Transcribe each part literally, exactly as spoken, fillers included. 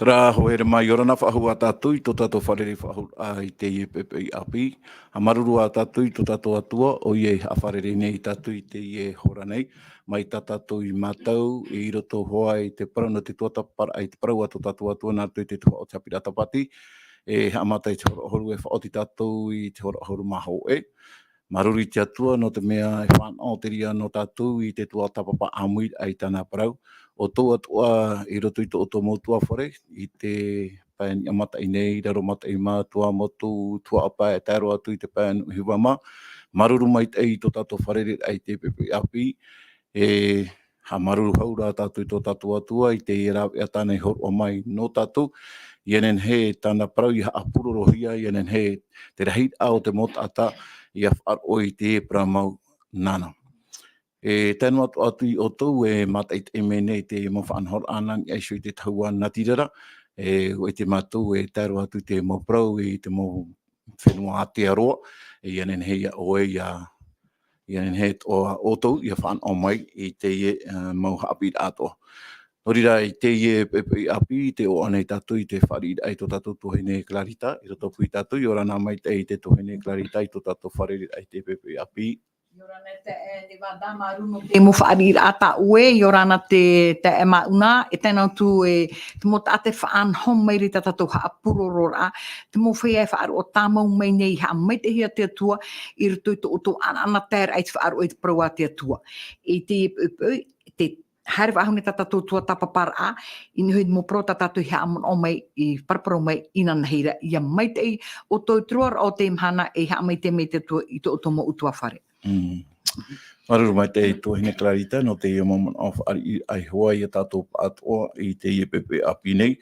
Ra, hoa here mā, ʻia ora na faʻahou ā tātou i tō tātou fārerei faʻahou, ā, i teie poʻipoʻi ʻāpī. ʻA māuruuru ā tātou i tō tātou Atua, ʻoia i haʻafārerei nei ia tātou i teie hora nei. Mai tā tātou i mātau, i roto hoʻi i te parau nō te tuatāpaparaʻa i te parau a tō tātou Atua, nā roto i te tuhaʻa o te haʻapiʻiraʻa Tāpati, e haʻamata i te hōroʻahuru, e faʻaoti tātou i te hōroʻahuru mā hōʻē. Māuruuru i te Atua, nō te mea e fānaʻo te reira nō tātou i te tuatāpapa ʻāmuiraʻa i tāna parau. ʻO tō atoʻa i roto i tō ʻoutou mau ʻutuāfare, i te pae Niʻa Mataʻi nei, Raro Mataʻi mā, Tuamotu, Tuhaʻa Pae, e tae roa atu i te pae Nuʻuhiva mā. Māuruuru maitaʻi i tō tātou fārereiraʻa i teie poʻipoʻi ʻāpī. E haʻamāuruuru hau rā tātou i tō tātou Atua i teie rāveʻa tāna i hōroʻa mai nō tātou. ʻIa nehenehe tāna parau ʻia haʻapurorohia, ʻia nehenehe te rahiraʻa o te mau taʻata ʻia faʻaroʻo i te parau mau nāna. E tae noa atu, atu ia ʻoutou e mātaʻitaʻi mai nei i te mau faʻanahoraʻa nā niʻa iho i te tahua natirara, e, ʻua ʻite mātou e tae roa atu i te mau parau i te mau fenua Aotearoa, e ʻia nehenehe ia ʻoe, ʻia, ʻia nehenehe atoʻa ʻoutou ʻia fānaʻo mai i teie, e, mau haʻapiʻiraʻa atoʻa. Nō reira, i teie poʻipoʻi ʻāpī, tē ʻoaʻoa nei tātou i te fāriʻiraʻa i tō tātou tuahine Clarita, i roto pū ia tātou, ʻia ora na maitaʻi i te tuahine Clarita i tō tātou fārereiraʻa i te poʻipoʻi ʻāpī. ʻIa ora na te, e, Nevada, māuruuru nō te mau fāriʻiraʻa tā ʻoe, ʻia ora na te, te, e, Mauna, e tae noa atu e, te mau taʻata e faʻanaho mai ra i tā tātou haʻapurororaʻa, te mau feiā e faʻaroʻo tāmau mai nei, haʻamaitaʻihia te Atua, i roto i tō ʻoutou ʻanaʻanataeraʻa i te faʻaroʻo i te parau a te Atua. I te, e, e, te haere faʻahou nei tā tātou tuatāpaparaʻa, i niʻa i te mau parau tā tātou i haʻamanaʻo mai, i paraparau mai, inanahi ra, ʻia maitaʻi ʻoutou i te roaraʻa o teie mahana, e haʻamaitaʻi mai te Atua i tō ʻoutou mau ʻutuāfare. Mm. Māuruuru maitaʻi tuahine Clarita, nō teie mau manaʻo fāriʻiraʻa hoʻi ia tātou pāʻatoʻa i teie poʻipoʻi ʻāpī nei.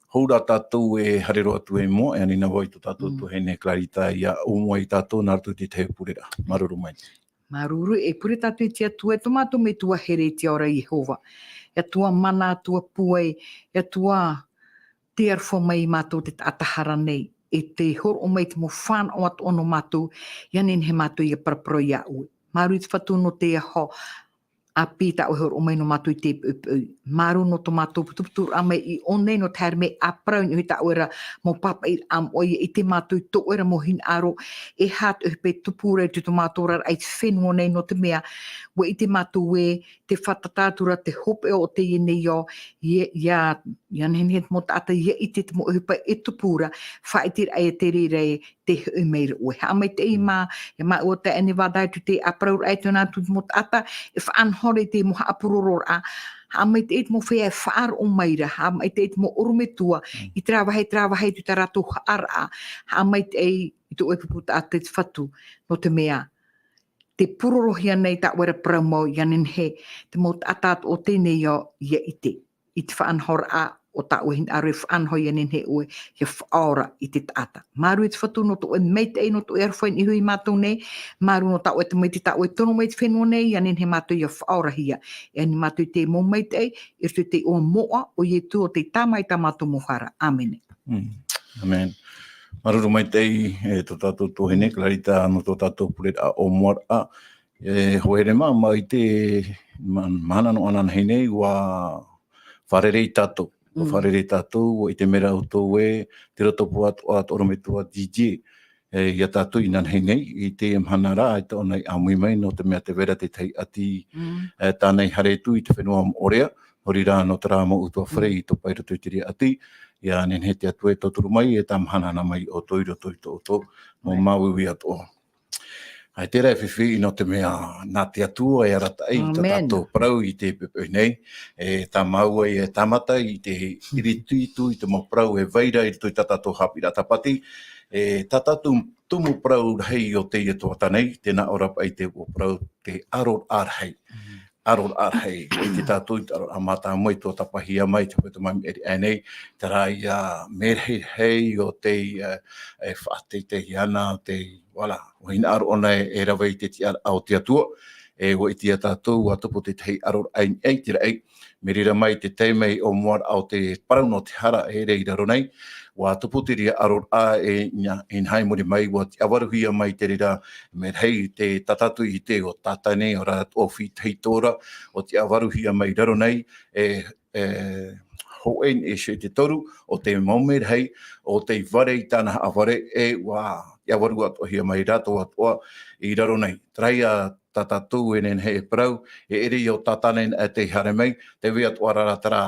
Hou rā tātou e haere roa atu i mua, e ani na vau i tō tātou Mm. tuahine Clarita ʻia ʻōmua ia tātou nā roto i te tahi o pureraʻa. Māuruuru maitaʻi. Māuruuru, e pure tātou i te Atua, e tō mātou Metua here i te ao ra Iehova. E Atua mana, Atua pūai, e Atua tē aroha mai ia mātou te taʻata hara nei, e tē hōroʻa mai te mau fānaʻo atoʻa nō mātou, ʻia nehenehe mātou ʻia paraparau ia ʻoe. Māuruuru i te Fatu nō te aho ʻāpī tā ʻoe e hōroʻa mai nō mātou i teie poʻipoʻi. Māuruuru nō tō mātou putuputuraʻa mai i ʻō nei nō te haere mai ʻa parau i niʻa i tā ʻoe ra mau pāpaʻiraʻa moʻa, ʻia ʻite mātou i tō ʻoe ra mau hinaʻaro, e aha atoʻa e tupu ra i tō mātou oraraʻa i te fenua nei, nō te mea, ʻua ʻite mātou ē, tē fātata atu ra te hopeʻa o teie nei ao, ʻia, ʻia, ʻia nehenehe te mau taʻata ʻia ʻite te mau ʻohipa e tupu ra, faʻaʻiteraʻa ia te reira ē tē hoʻi mai ra ʻoe. Haʻamaitaʻi mā, ʻia māʻua taeaʻe Nevada atu i te ʻāparauraʻa e tōna atu te mau taʻata, e faʻanaho ra i te mau haʻapurororaʻa. Haʻamaitaʻi te mau feiā e faʻaroʻo mai ra, haʻamaitaʻi te mau ʻorometua, Mm. i terā vāhi, terā vāhi atu i tā rātou haʻaraʻa. Haʻamaitaʻi i tō ʻoe pupu taʻata te Fatu, nō te mea, tē purorohia nei tā ʻoe ra parau mau, ʻia nehenehe te mau taʻata o teie nei ao ʻia ʻite i te faʻanahoraʻa o tā ʻoe hinaʻaro e faʻanaho, ʻia nehenehe ʻoe ʻia faʻaora i te taʻata. Māuruuru i te Fatu nō tō ʻoe maitaʻi, nō tō ʻoe aroha i niʻa iho ia mātou nei, māuruuru nō tā ʻoe tamaiti tā ʻoe e tono mai i te fenua nei, ʻia nehenehe mātou ʻia faʻaorahia. E ani mātou i te mau maitaʻi, i roto i te iʻoa moʻa o Ietu, ʻo tei tāmā i tā mātou mau hara. ʻĀmene. Mm. ʻĀmene. Māuruuru maitaʻi, e, tō tātou tuahine, Clarita, nō tō tātou pureraʻa ʻōmuaraʻa. E, hoa here mā, mai te ma-, mahana nō ananahi nei, ʻua fārerei tātou. ʻUa Mm. fārerei tātou, ʻua ʻite mai ra ʻoutou ē, te rotopū atoʻa, atoʻa ʻorometua D J, e, ia tātou inanahi nei, i teie mahana ra, e tōna i ʻāmui mai, nō te mea tē vai ra te tahi ʻati, Mm. e, tāna i haere atu i te fenua Moʻorea, nō reira nō terā mau ʻutuāfare Mm. i topa i roto i terā ʻati, ʻia nehenehe te Atua e tauturu mai, e tāmāhanaʻahana mai ʻoutou i roto i tō ʻoutou mau Amen. māuiui atoʻa. ʻAita rā e fifi nō te mea nā te Atua e arataʻi i tā Amen. tātou parau i te poʻipoʻi nei, e tā māua e tāmata i te ʻirituʻitu i te mau parau e vai ra i roto i tā tātou haʻapiʻiraʻa Tāpati, e tā tātou tumu parau rahi o teie tuhaʻa nei, tē nā ʻō ra paʻi te parau te aroraʻa rahi. Mm. Aroraʻa rahi, i te tātou i te aroraʻa mātāmua i tuatāpapahia mai, te hepetoma i maʻiri aʻe nei, terā ia merahi rahi o tei, e, e faʻateiteihia ana, tei, voilà, ʻua hinaʻaro ʻōna e, e rave i te tiʻaraʻa o te Atua, e ʻua ʻite ia tātou, ʻua tupu te tahi aroraʻa i niʻa i te raʻi, mai reira mai te taime ʻōmuaraʻa o te parau nō te hara e ʻere i raro nei, ʻua tupu te reira aroraʻa e ina-, inaha i muri mai, ʻua tiʻavaruhia mai te reira merahi, te tātāʻite o Tātane, ʻo rā atoʻa fētahi atoʻa ra, ʻua tiʻavaruhia mai i raro nei, e, e, hōʻē i niʻa iho i te toru o te mau merahi o tei fare i tāna haʻafare, e ʻua, ʻia faʻaruʻahia mai rātou atoʻa i raro nei. Terā ia tā tātou e nehenehe e parau, e ʻere ʻo Tātane e tei haere mai, tē vai atoʻa ra terā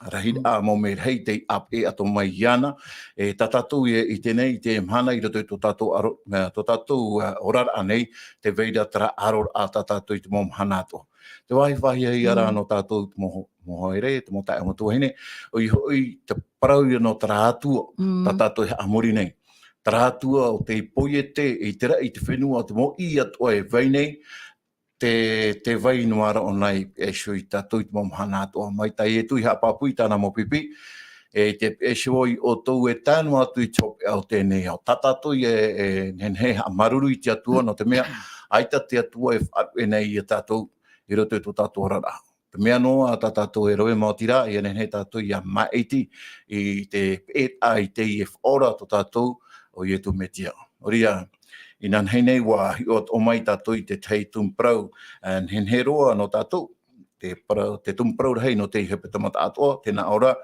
rahiraʻa mau merahi tei ʻāpeʻe atoʻa mai iāna, e tā tātou e ʻite nei i teie mahana i roto i tō tātou aro-, e, tō tātou, e, oraraʻa nei, tē vai ra terā aroraʻa tā tātou i te mau mahana atoʻa. Te vāhi fāʻiʻa ra nō tātou te mau, mau haere, te mau taeaʻe mau tuahine, ʻoia hoʻi te parau ia nō terā Atua, tā tātou e haʻamori nei. Terā Atua o te poiete, i te raʻi, i te fenua, te mau ʻī atoʻa e vai nei, tē, tē vai noa ra ʻōna i, e iho ia tātou i te mau mahana atoʻa mai tā Ietu i haʻapāpū i tāna mau pipi, e tē pihaʻi iho ʻoutou e tae noa atu i te hopeʻa o teie nei ao. Tā tātou e, e nehenehe e haʻamāuruuru i te Atua, nō te mea, ʻaita te Atua e faʻaruʻe nei ia tātou i roto i tō tātou oraraʻa. Te mea noa tā tātou e rave maoti ra, ʻia nehenehe tātou ʻia māʻiti i te peʻe i teie Faʻaora tō tātou ʻo Ietu Metia. Nō reira, inanahi nei ʻua hiʻo atoʻa mai tātou i te tahi tumu parau, e, nehenehe roa nō tātou, te parau, te tumu parau rahi nō teie hepetoma taʻatoʻa, tē nā ʻō ra,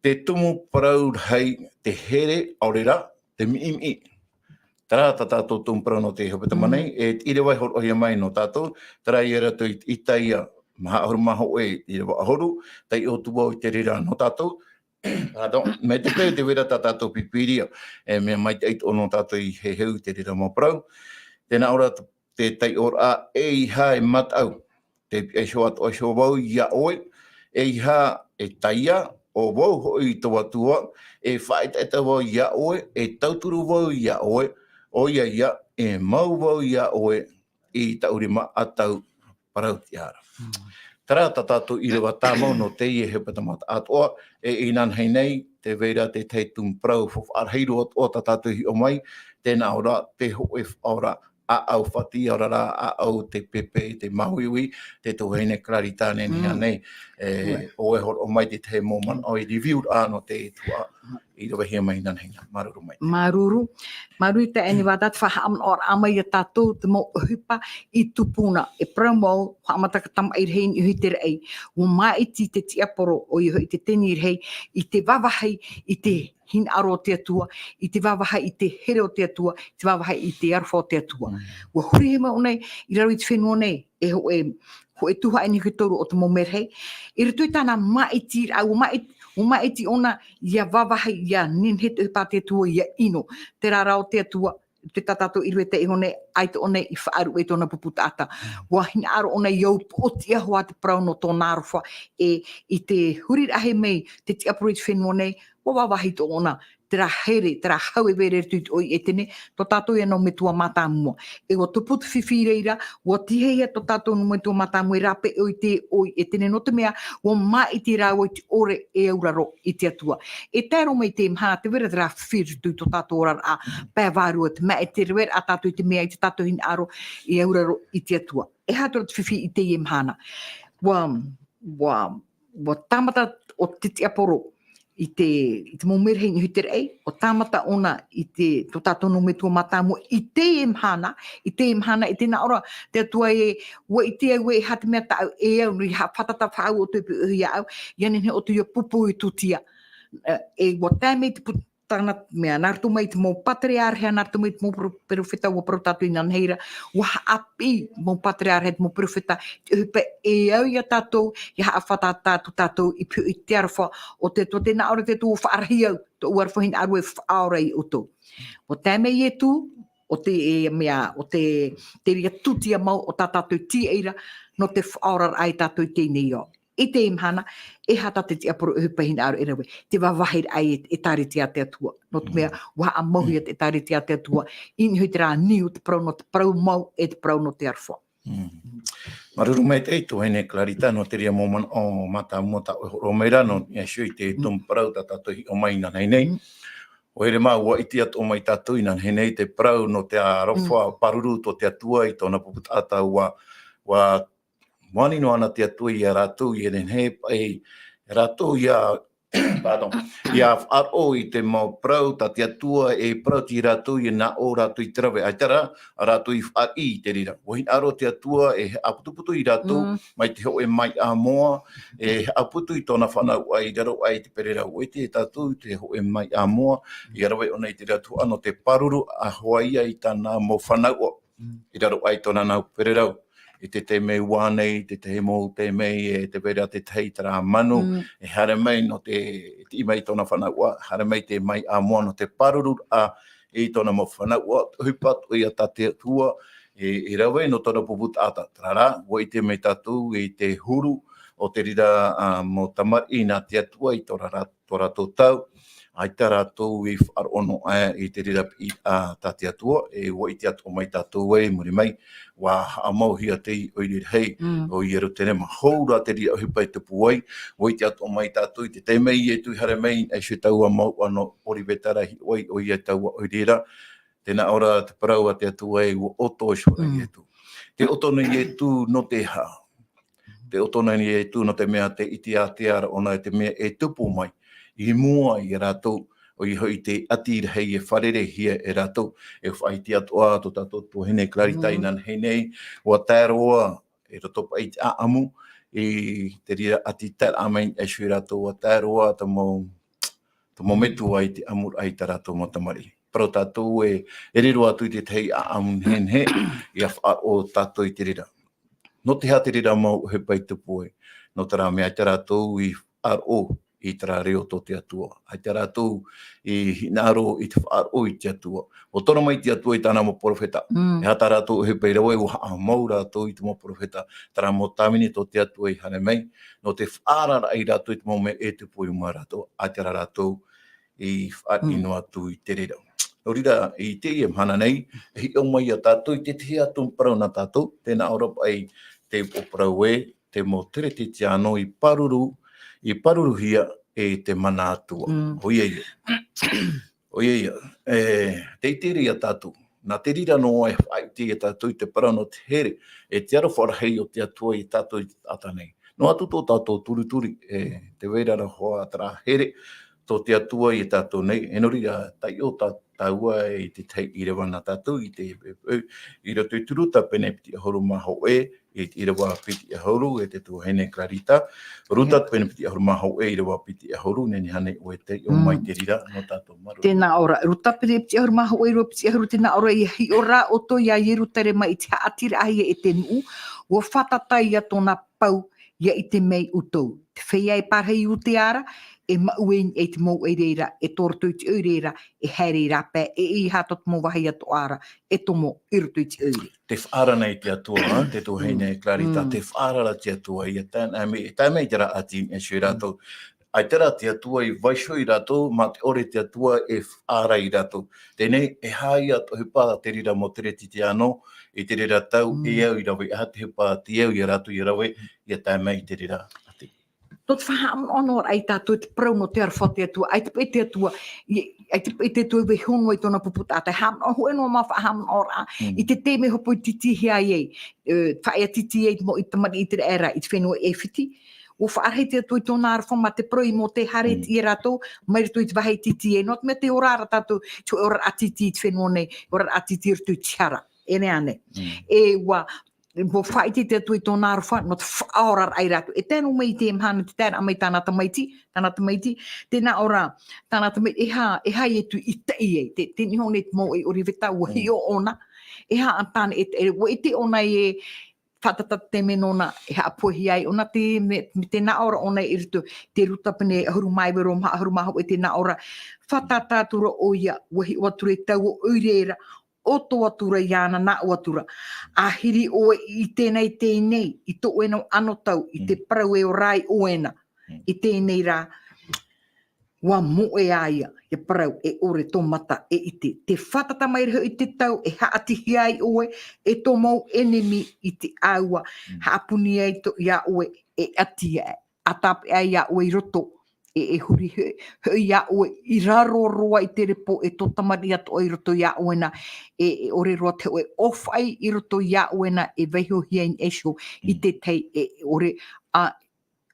te tumu parau rahi, te here, ʻaore ra, te miʻimiʻi. Terā tā tātou tumu parau nō teie hepetoma nei, e te ʻīrava e hōroʻahia mai nō tātou, terā ia rātou i, Isaia, maha ʻahuru mā hōʻē, ʻīrava ʻahuru, taiʻo atu vau i te reira nō tātou, pardon, mai te peu tē vai ra tā tātou Pīpīria, e mea maitaʻi atoʻa nō tātou i heheu i te reira mau parau. Tē nā ʻō ra te, te taiʻoraʻa, ʻeiaha e mataʻu, tē pihaʻi iho atoʻa iho vau ia ʻoe, ʻeiaha e taiā, ʻo vau hoʻi tō Atua, e faʻaʻetaʻeta vau ia ʻoe, e tauturu vau ia ʻoe, ʻoia ia, e mau vau ia ʻoe, i taʻu rima ʻatau parau-tiʻa ra. Terā tā tātou ʻīrava tāmau nō teie hepetoma taʻatoʻa, e inanahi nei, tē vai ra te tahi tumu parau faʻaʻarahi roa atoʻa tā tātou e hiʻo mai, tē nā ʻō ra, te hōʻē Faʻaora, ʻāʻau fati, ʻaore ra, ʻāʻau te pepe, te māuiui, te tuahine Clarita nehenehe nei, e, ʻoe e hōroʻa mai te tahi mau manaʻo i review ra nō te tuhaʻa i ravehia mai inanahi nei. Māuruuru maitaʻi. Māuruuru. Māuruuru i teie nei vārua, te faʻahaʻamanaʻoraʻa mai ia tātou, te mau ʻohipa i tupu na, e parau mau, haʻamata ka tamaʻi rahi i niʻa i te raʻi. ʻUa māʻiti te tiaporo, ʻoia hoʻi te teni rahi, i te vāvāhi, i te hinaʻaro o te Atua, i te vāvāhi i te here o te Atua, i te vāvāhi i te aroha o te Atua. ʻUa hurihia mai ʻōna i raro i te fenua nei, e hōʻē, hōʻē tuhaʻa i niʻa i te toru o te mau merahi. I roto i tāna māʻitiraʻa, ʻua māʻiti, ʻua māʻiti ʻōna ʻia vāvāhi, ʻia nehenehe te ʻohipa a te Atua ʻia ʻino. Terā rā ʻo te Atua, te tā tātou ʻīrava taiʻo nei, ʻaita ʻōna i faʻaruʻe i tōna pupu taʻata. ʻUa hinaʻaro ʻōna ʻia upoʻotiʻa hoʻi te parau nō tōna aroha, e i te huriraʻa mai te tiaporo i te fenua nei, ʻua vāvāhi atoʻa ʻōna terā here, terā hau e vai ra i roto i te ʻō i ʻEtene, tō tātou ia nau metua mātāmua. E ʻua tupu te fifi i reira, ʻua tīaʻi ia tō tātou nau metua mātāmua e rāpae i te ʻō i ʻEtene, nō te mea, ʻua māʻiti rāua i te ʻore e auraro i te Atua. E tae roa mai i teie mahana, tē vai ra terā fifi i roto i tō tātou oraraʻa, pae vārua, te mea e te rave ra tātou i te mea i tā tātou hinaʻaro e auraro i te Atua. E aha atu ra te fifi i teie mahana? ʻUa, ʻua, ʻua tāmata ʻo te tiaporo i te, i te mau merahi i niʻa i te raʻi, ʻua tāmata ʻōna i te, tō tātou nau metua mātāmua i teie mahana, i teie mahana, i te nā ʻō ra te Atua ē, ʻua ʻite au ē, e aha te mea tāʻu e au, nō ʻia haʻafātata faʻahou ʻoutou i pīhaʻi iāʻu, ʻia nehenehe ʻoutou ʻia pūpū i tūtia. E, e ʻua tae mai te pu-, tāna mea, nā roto mai i te mau pātereāreha, nā roto mai i te mau pero-, perofeta, ʻua parau tātou inanahi ra, ʻua haʻapiʻi mau pātereāreha, te mau perofeta, te ʻohipa e au ia tātou, ʻia haʻafātata atu tātou i pīhaʻi i te aroha o te Atua, tē nā ʻō ra te Atua, ʻua faʻarahi au, tōʻu aroha hinaʻaro e faʻaora ia ʻoutou. ʻUa tae mai Ietu, ʻo te, e, mea, ʻo te, te reira tūtia mau o tā tātou tīaʻi ra, nō te faʻaoraraʻa ia tātou i teie nei ao. I teie mahana, e aha tā te tiaporo e ʻohipa hinaʻaro e rave, te vāvāhiraʻa e, ʻĒtārētia a te Atua. Nō te mea, ʻua haʻamauhia te ʻĒtārētia a te Atua, i niʻa i terā niu, te parau nō te parau mau, e te parau nō te aroha. Māuruuru maitaʻi, tuahine Clarita, nō te reira mau manaʻo mātāmua tā ʻoe e hōroʻa mai ra, nō niʻa iho i te tumu parau tā tātou e hiʻo mai inanahi nei. ʻOia hoʻi, ʻua ʻite atoʻa mai tātou inanahi nei te parau nō te aroha pāruru tō te Atua i tōna pupu taʻata, ʻua, ʻua ani noa na te Atua ia rātou, ʻia nehenehe paʻi rātou ʻia Pardon. Ia faʻaroʻo i te mau parau, tā te Atua e parau ia rātou, ia nā ʻō rātou i te rave, ʻaita rā, rātou i fāriʻi i te reira. ʻUa hinaʻaro te Atua e haʻaputuputu ia rātou, Mm. mai te hōʻē maiʻa moa, e haʻaputu i tōna fānau i raro aʻe i te pererau. ʻUa ʻite tātou te hōʻē maiʻa moa, ia rave ʻōna i te reira tuhaʻa nō te pāruru ʻāhua ia i tāna mau fānau. Mm. I raro aʻe i tōna mau pererau. I te taime ua nei, te tahi mau taime, e tē vai ra te tahi terā manu, Mm. e haere mai nō te, e tiʻi mai tōna fānau, haere mai te maiʻa moa nō te pāruru a, i tōna mau fānau, ʻohipa atoʻa ia tā te Atua, e, e rave nō tōna pupu taʻata. Terā rā, ʻua ʻite mai tātou i te huru o te reira, a, mau tamariʻi nā te Atua i tō rā-, tō rātou tau, ʻaita rātou i faʻaroʻo noa aʻe i te reira piʻi a tā te Atua, e ʻua ʻite atoʻa mai tātou ē, i muri mai, ʻua haʻamauhia te ʻoire rahi Mm. o Ierutarema. Hou rā te reira ʻohipa i tupu ai, ʻua ʻite atoʻa mai tātou i te taime Ietu i haere mai, e ʻoia taua mouʻa nō Ōriveta ra, hiʻo ai ʻoia i taua ʻoire ra, tē nā ʻō ra te parau a te Atua ē, ʻua ʻoto iho ra Mm. Ietu. Tē ʻoto nei Ietu nō te aha? Tē ʻoto nei Ietu nō te mea tē ʻite ātea ra ʻōna i te mea e tupu mai i mua ia rātou, ʻoia hoʻi te ʻati rahi e fārereihia e rātou. E faʻaʻite atoʻa tō tātou tuahine Clarita Mm. inānahi nei, ʻua tae roa i roto paʻi i te ʻāʻamu, i te reira ʻati taeraʻa mai Ietu ia rātou, ʻua tae roa te mau, te mau metua i te ʻamuraʻa i tā rātou mau tamariʻi. Parau tātou ē, e riro atu i te tahi ʻāʻamu nehenehe, ia faʻaroʻo tātou i te reira. Nō te aha te reira mau ʻohipa i tupu ai? Nō terā mea, ʻaita rātou i faʻaroʻo i terā reo tō te Atua. ʻAita rātou i hinaʻaro i te faʻaroʻo i te Atua. ʻUa tono mai te Atua i tāna mau perofeta. Mm. E aha tā rātou ʻohipa i rave ai? ʻUa haʻamau rātou i te mau perofeta. Terā mau tāvini tō te Atua i haere mai, nō te faʻaararaʻa ia rātou i te mau mea e tupu i mua ia rātou. ʻAita rā rātou i faʻaʻino Mm. atu i te reira. Nō reira, i teie mahana nei, e hiʻo mai ia tātou i te tahi atu parau nā tātou, tē nā ʻō ra paʻi te upoʻo parau ē, te mau Teretetiano i pāruru, i pāruruhia e te Mana Atua. Mm. ʻOia ia. ʻOia ia. E, tē ʻite ra ia tātou. Nā te reira noa e faʻaʻite ia tātou i te parau nō te here, e te aroha rahi o te Atua ia tātou i te taʻata nei. Noa atu tō tātou turituri, e, tē vai ra hoʻi terā here tō te Atua ia tātou nei, e nō reira, taiʻo tā, tāua i te tahi ʻīrava nā tātou i te, i roto i te Ruta pene piti ʻahuru mā hōʻē, i te ʻīrava piti ʻahuru, e te tuahine Clarita. Ruta Mm. pene piti ʻahuru mā hōʻē, ʻīrava piti ʻahuru, nehenehe ānei ʻoe e taiʻo Mm. mai i te reira, nō tātou mārō. Tē nā ʻō ra, Ruta pene piti ʻahuru mā hōʻē, ʻīrava piti ʻahuru, tē nā ʻō ra, ʻia hiʻo rā ʻoutou ia Ierutarema i te haʻatirahia e te nuʻu, ʻua fātata ia tōna pau, ʻia ʻite mai ʻoutou. Te feiā e pārahi i Iudea ra, e maʻu i niʻa i te mau ʻoire ra, e tō roto i te ʻoire ra, e haere i rāpae, e ʻeiaha tō te mau vāhi atoʻa ra, e tomo i roto i te ʻoire. Tē faʻaara nei te Atua, ā, te tuahine Mm. Clarita, Mm. tē faʻaara ra te Atua, ʻia tae mai, tae mai i terā ʻati, e ʻoia Mm. rātou. ʻAita rā te Atua i vaiiho ia rātou, mā te ʻore te Atua e faʻaara ia rātou. Teie nei, e aha ia te ʻohipa te reira mau Teretetiano, i te reira tau, Mm. e au i rave, e aha te ʻohipa te au ia rātou ia rave, ʻia tae mai i te reira ʻati. Nō te faʻahaʻamanaʻo noa ra ia tātou i te parau nō te aroha o te Atua, ʻaita paʻi te Atua, i, ʻaita paʻi te Atua i vaiiho noa i tōna pupu taʻata, e haʻamanaʻo hōʻē noa mā faʻahaʻamanaʻoraʻa, Mm. i te taime e hōpoi tītīhia ai, e, faʻaea tītī ai te mau tamariʻi ʻĪteraʻera i te fenua ʻAifiti, ʻua faʻarahi te Atua i tōna aroha mā te parau i Mōtē, haere Mm. ia rātou, mai roto i te vāhi tītī ai, nō te mea tē ora ra tātou, te oraraʻa tītī i te fenua nei, oraraʻa tītī i roto i te hara, e nehenehe. Mm. E ʻua, ʻua faʻaʻite te Atua i tōna aroha, nō te faʻaoraraʻa ia rātou. E tae noa mai i te mahana, te taeraʻa mai tāna tamaiti, tāna tamaiti, tē nā ʻō ra, tāna tamaiti, e aha, e aha Ietu i taʻi ai, te, te niho nei te mau ʻoire, ʻOriveta, ʻua Mm. hiʻo ʻōna, e aha tāna e taʻi, ʻua ʻite ʻōna e, fātata te mea nōna, e haʻapuehia ai ʻōna te me-, me te nā ʻō ra ʻōna i roto, te Ruta pene ʻahuru mā iva, ʻīrava maha ʻahuru mā hōʻē, tē nā ʻō ra, fātata atu ra ʻoia, ʻua hiʻo atu ra i taua ʻoire ra, ʻoto atu ra iāna, nā ʻō atu ra, ʻa hiri ʻoe i teie nei, teie nei, i tō ʻoe anotau, i te Mm. parau e ora ai ʻoe na, Mm. i teie nei rā, ʻua moʻe ā ia, ʻia parau, e ʻore tō mata e ʻite. Tē fātata mai ra hoʻi te tau, e haʻatihia ai ʻoe, e tō mau ʻenemi i te ʻāua, Mm. haʻapuni ai tō, iā ʻoe, e ʻati aʻe, ʻa tāpeʻa ai iā ʻoe i roto, e, e huri hoʻi, hoʻi iā ʻoe i raro roa i te repo, e tō tamariʻi atoʻa i roto iā ʻoe na, e, e ʻore roa te hōʻē ʻōfaʻi i roto iā ʻoe na, e vaiihohia i niʻa iho i Mm. te tahi, e, e ʻore, ʻa,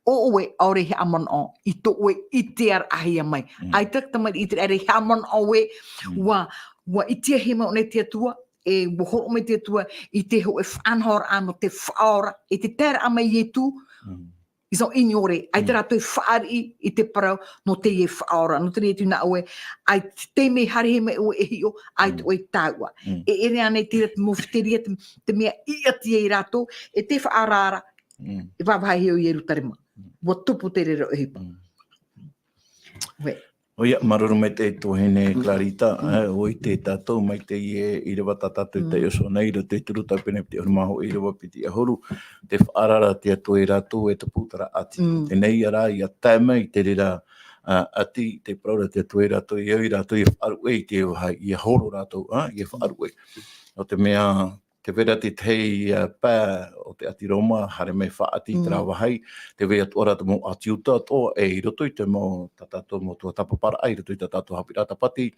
ʻoe, ʻaore i haʻamanaʻo i tō ʻoe ʻiteraʻahia mai. Mm. ʻAita te tamariʻi ʻiteraʻa i haʻamanaʻo ē, Mm. ua, ua ʻitehia mai ʻōna e te Atua, e ua hōroʻa mai te Atua i te hōʻē faʻanahoraʻa nō te Faʻaora, e te taeraʻa mai Ietu, Mm. ils ont ignoré. ʻAita Mm. rātou i fāriʻi i te parau nō teie Faʻaora, nō te reira atu nā ʻoe, ʻaita te taime i haere mai ʻoe e hiʻo, ʻaita Mm. ʻoe i tāuʻa. Mm. E ʻere ānei te reira te mau whitiria, te, te mea i ʻati ai rātou, e te faʻaararaʻa, Mm. e vāvāhi ʻo Ierutarema. Mm. Ua tupu te reira ʻohipa. Mm. Ue. ʻOia, māuruuru maitaʻi e te tuahine Mm. Clarita, Mm. e, ʻua ʻite tātou mai teie ʻīrava tā tātou i Mm. taiʻo nei, i roto i te Ruta pene piti ʻahuru mā hōʻē ʻīrava piti ʻahuru, tē faʻaarara te Atua ia rātou e tupu terā ʻati. Mm. Teie nei rā, ʻia tae mai te reira, a, ʻati, tē parau ra te Atua ia rātou, ʻia au ia rātou ʻia faʻaruʻe i te vāhi, ʻia horo rātou, a, ʻia faʻaruʻe. Nō te mea, tē vai ra te tahi, a, pae o te ʻāti Roma, haere mai faʻaʻati i terā Mm. vāhi, tē vai atoʻa ra te mau ʻāti Iuta atoʻa, e i roto i te mau, tā tātou mau tuatāpaparaʻa, i roto i tā tātou haʻapiʻiraʻa tāpati,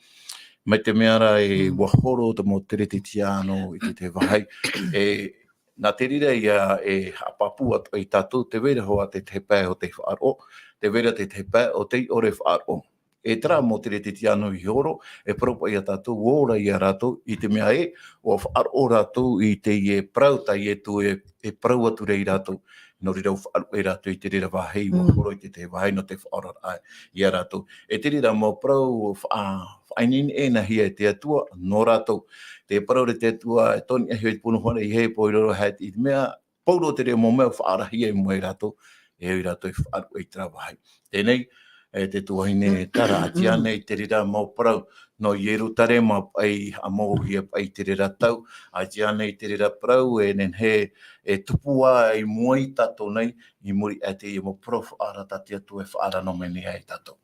mai te mea rā e Mm. ua horo te mau Keresetiano i te, te vāhi. E, nā te reira ïa e haʻapāpū atoʻa ia tātou, tē vai ra hoʻi te tahi pae o te faʻaroʻo, tē vai ra te tahi pae o tei ʻore faʻaroʻo. E terā mau Keresetiano i horo, e parau paʻi ia tātou, ʻua ora ia rātou, i te mea ē, ʻua faʻaroʻo rātou i teie parau tā Ietu e, e parau atu ra ia rātou. Nō reira ʻua faʻaruʻe rātou i te reira vāhi, ʻua Mm. horo i te, te vāhi nō te faʻaoraraʻa ia rātou. E te reira mau parau faʻa-, faʻaineine-, inehia e te Atua nō rātou. Tē parau ra te Atua, e tō niʻa iho i te pūnahoraʻa i hepō i raro, e te mea, pauroa te reira mau mea faʻaarahia i mua ia rātou, e au ia rātou e faʻaruʻe i terā vāhi. Teie nei, e te tuahine Tara, ʻaita ānei te reira mau parau nō Ierutarema paʻi, haʻamauhia paʻi te reira tau, ʻaita ānei te reira parau e nehenehe e tupu ā i mua ia tātou nei, i muri aʻe i teie mau parau faʻaara tā te Atua e faʻaara noa mai nei ia tātou.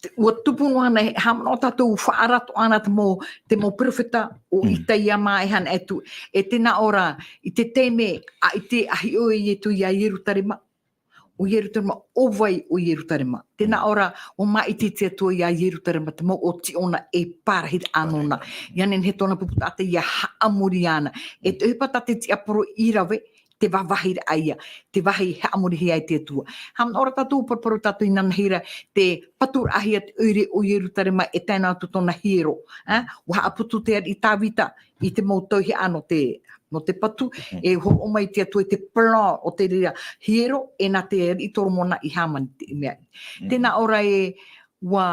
Te, ʻua tupu noa ānei, haʻamanaʻo tātou faʻaara atoʻa na te mau, te mau perofeta o Mm. Isaia mā e hana atu. E tē nā ʻō ra, i te taime, ʻaita, ʻa hiʻo e Ietu ia Ierutarema, ʻo Ierutarema, ʻo vai ʻo Ierutarema. Tē nā Mm. ʻō ra, ʻua māʻiti te Atua ia Ierutarema, te mau ʻōtiʻona e pārahiraʻa nōna. Pārahiraʻa. ʻIa nehenehe tōna pupu taʻata ʻia haʻamori iāna. E Mm. te ʻohipa tā te tiaporo i rave, te vāvāhiraʻa ïa, te vāhi e haʻamorihia ai te Atua. Haʻamanaʻo ra tātou, paraparau tātou inanahi ra, tē paturaʻahia te ʻoire o Ierutarema e tae noa atu tōna hiero, ā? Mm. ʻUa haʻaputu te ariʻi Tāvita i te mau tauihaʻa nō te, nō te patu, Mm. e hōroʻa mai te Atua i te plan o te reira hiero, e nā te ariʻi Toromona i hāmani te mea. Mm. Tē nā ʻō ra ē, ʻua,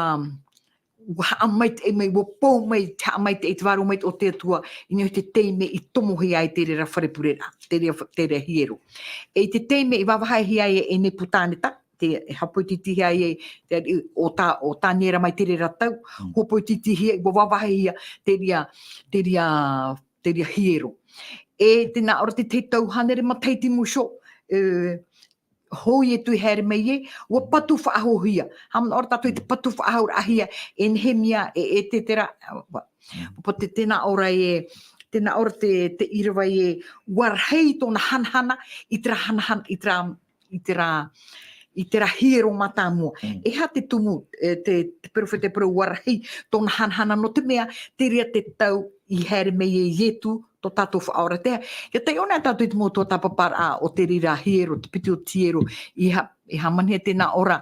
ʻua haʻamaitaʻi mai, ʻua pou mai, te haʻamaitaʻi, te vārua maitaʻi o te Atua, i niʻa i te taime i tomohia ai te reira fare pureraʻa, te reira, te reira hiero. E i te taime i vāvāhihia ai e Nepukaneta, te, e haʻapoititihia ai e, te, o Tā-, o Taniera mai te reira tau, Mm. haʻapoititihia, ʻua vāvāhihia te reira, te reira, te reira hiero. E tē nā ʻō ra te tahi tau hānere matahiti mā iho, e, hou Ietu i haere mai ai, ʻua patu faʻahouhia. Haʻamanaʻo ra tātou i te patu faʻahouraʻahia e Nehemia, e, e Esetera, ʻua, Mm. ʻua patu, tē nā ʻō ra ē, tē nā ʻō ra te, te ʻīrava ē, ʻua rahi tōna hanahana i terā hanahana, i terā, i terā, i terā hiero mātāmua. Mm. E aha te tumu, e, te, te perofeta e parau ʻua rahi tōna hanahana, nō te mea, te reira te tau i haere mai ai Ietu, tō tātou Faʻaora. Te, ʻia taiʻo na tātou i te mau tuatāpaparaʻa o te reira hiero, te piti o te hiero, i ha-, i hāmanihia, tē nā ʻō ra,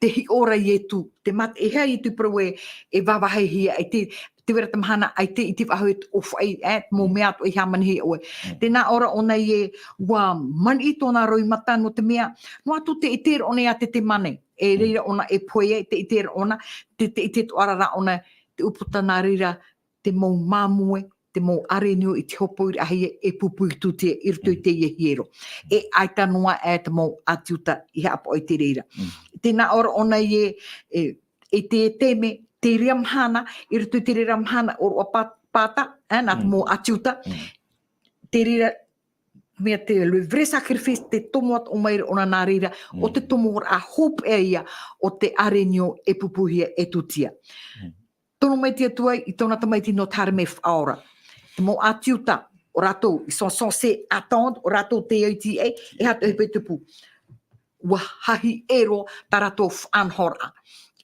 tē hiʻo ra Ietu, te māt-, e aha Ietu i parau ē, e vāvāhihia, e te, tē vai ra te mahana, ʻaita i te faʻahou e te ʻōfaʻi, e, mau Mm. mea atoʻa i hāmanihia ʻoe. Mm. Tē nā ʻō ra ʻōna ē, ʻua maniʻi tōna roimata nō te mea, noa atu te ʻite ra ʻōna ia Tetemane, e Mm. reira ʻōna e pohe ai, te ʻite ra ʻōna, te, te ʻite atoʻa ra ʻōna, te ʻūputa nā reira, te mau māmoe, te mau ʻārenio i te hōpoiraʻahia e pupu i Iutea i roto i Mm. teie hiero. E ʻaita noa aʻe te mau ʻāti Iuta i haʻapaʻo i te reira. Mm. Tē nā ʻō ra ʻōna ē, e, i te taime, te reira mahana, i roto i te reira mahana ʻōroʻa pā-, pāta, e, nā te Mm. mau ʻāti Iuta, Mm. te reira, mea te, le vrai sacrifice, te tomo atoʻa mai ra ʻōna nā reira, ʻo te Mm. tomoraʻa hopeʻa ïa o te ʻārenio e pupuhia e Iutea. Mm. Tono mai te Atua i tōna tamaiti nō te haere mai faʻaora. Te mau ʻĀti Iuta, ʻo rātou, ils sont censés attendre, ʻo rātou tei ʻaiti ai, e aha te ʻohipa i tupu? ʻUa hahi ʻē roa tā rātou faʻanahoraʻa.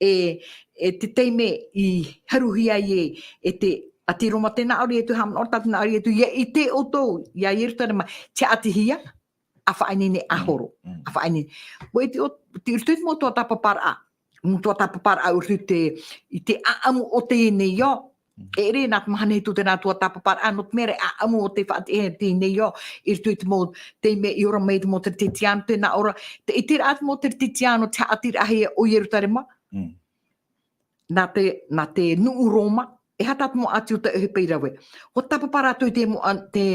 E, e te taime i haruhia ai e, e te, ʻĀti Roma, tē nā ʻō ra Ietu, haʻamanaʻo ra, tē nā ʻō ra Ietu, ʻia ʻite ʻoutou, ia Ierutarema, te haʻatihia, a faʻaineine, a horo, a faʻaineine. ʻUa ʻite ʻo, te, te, te mau tuatāpaparaʻa, mau tuatāpaparaʻa ʻo te, i te ʻāʻamu o teie nei ao. E ʻere nā te mahana e tū te nā tuatāpaparaʻa, nō te mea rā e ʻāʻamu o te faʻati-, e teie nei ao, i roto i te mau, te mea i ora mai te mau Teretetiano, tē nā ʻō ra, te, i te rā te mau Teretetiano, te haʻatirahia o Ierutarema. Nā te, nā te nuʻu Roma, e aha tā te mau ʻāti Iuta e ʻohipa i rave. ʻUa tāpapa rātou i te mau, a, te,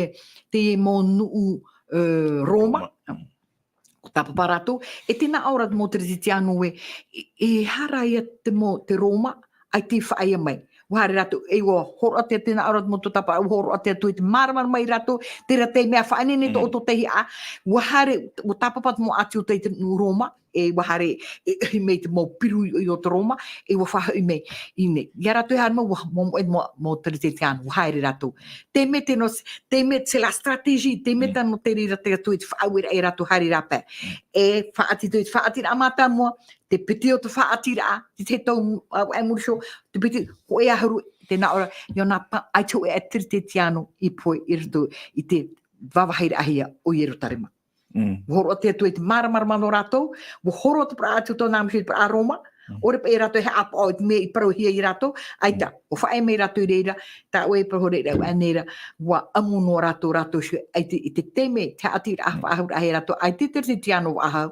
te mau nuʻu, e, Roma. ʻUa tāpapa rātou, e tē nā ʻō ra te mau Teretetiano ē, e, e aha rā ia te mau, te Roma, ʻaita i faʻaea mai. ʻUa haere rātou, e ʻua hōroʻa atu te, tē nā ʻō ra te mau tuatāpapa, ʻua hōroʻa atu i te māramarama ia rātou, terā te mea faʻaineine tō ʻoutou tei hiʻo, ʻua haere, ʻua tāpapa te mau ʻāti Iuta i te nuʻu Roma, e ʻua haere, e ʻohi mai te mau piru i, i o te Roma, e ʻua faʻahoʻi mai i ʻō nei. Ia rātou e haere mai, ʻua moʻe, moʻe, moʻe, mau Teretetiano, ʻua haere rātou. Te mea tē nō, te mea, c'est la stratégie, te mea tā nō te reira te Atua i te faʻaueraʻa ia rātou haere rāpae. E faʻaʻite, te faʻaʻiteraʻa mātāmua, te piti o te faʻaʻiteraʻa, te, te tau, a, e muri iho, te piti, hōʻē ʻahuru, tē nā ʻō ra, il y en a pas, ʻaita hōʻē Teretetiano i pohe i roto i te vāvāhiraʻahia o Ierutarema. ʻUa hōroʻa te Atua i te māramarama nō rātou, ʻua hōroʻa te parau ʻāti Iuta nā mua i te parau Roma, ʻaore paʻi rātou e haʻapaʻo i te mea i parauhia ia rātou, ʻaita, ʻua faʻaea mai rātou i reira, tā ʻoe e parau hoʻi ra, ʻua ʻānei ra, ʻua ʻamu noa rātou, rātou iho, ʻaita i te, i te taime, te haʻatirahia, faʻahou ia rātou, ʻaita te Teretetiano faʻahou,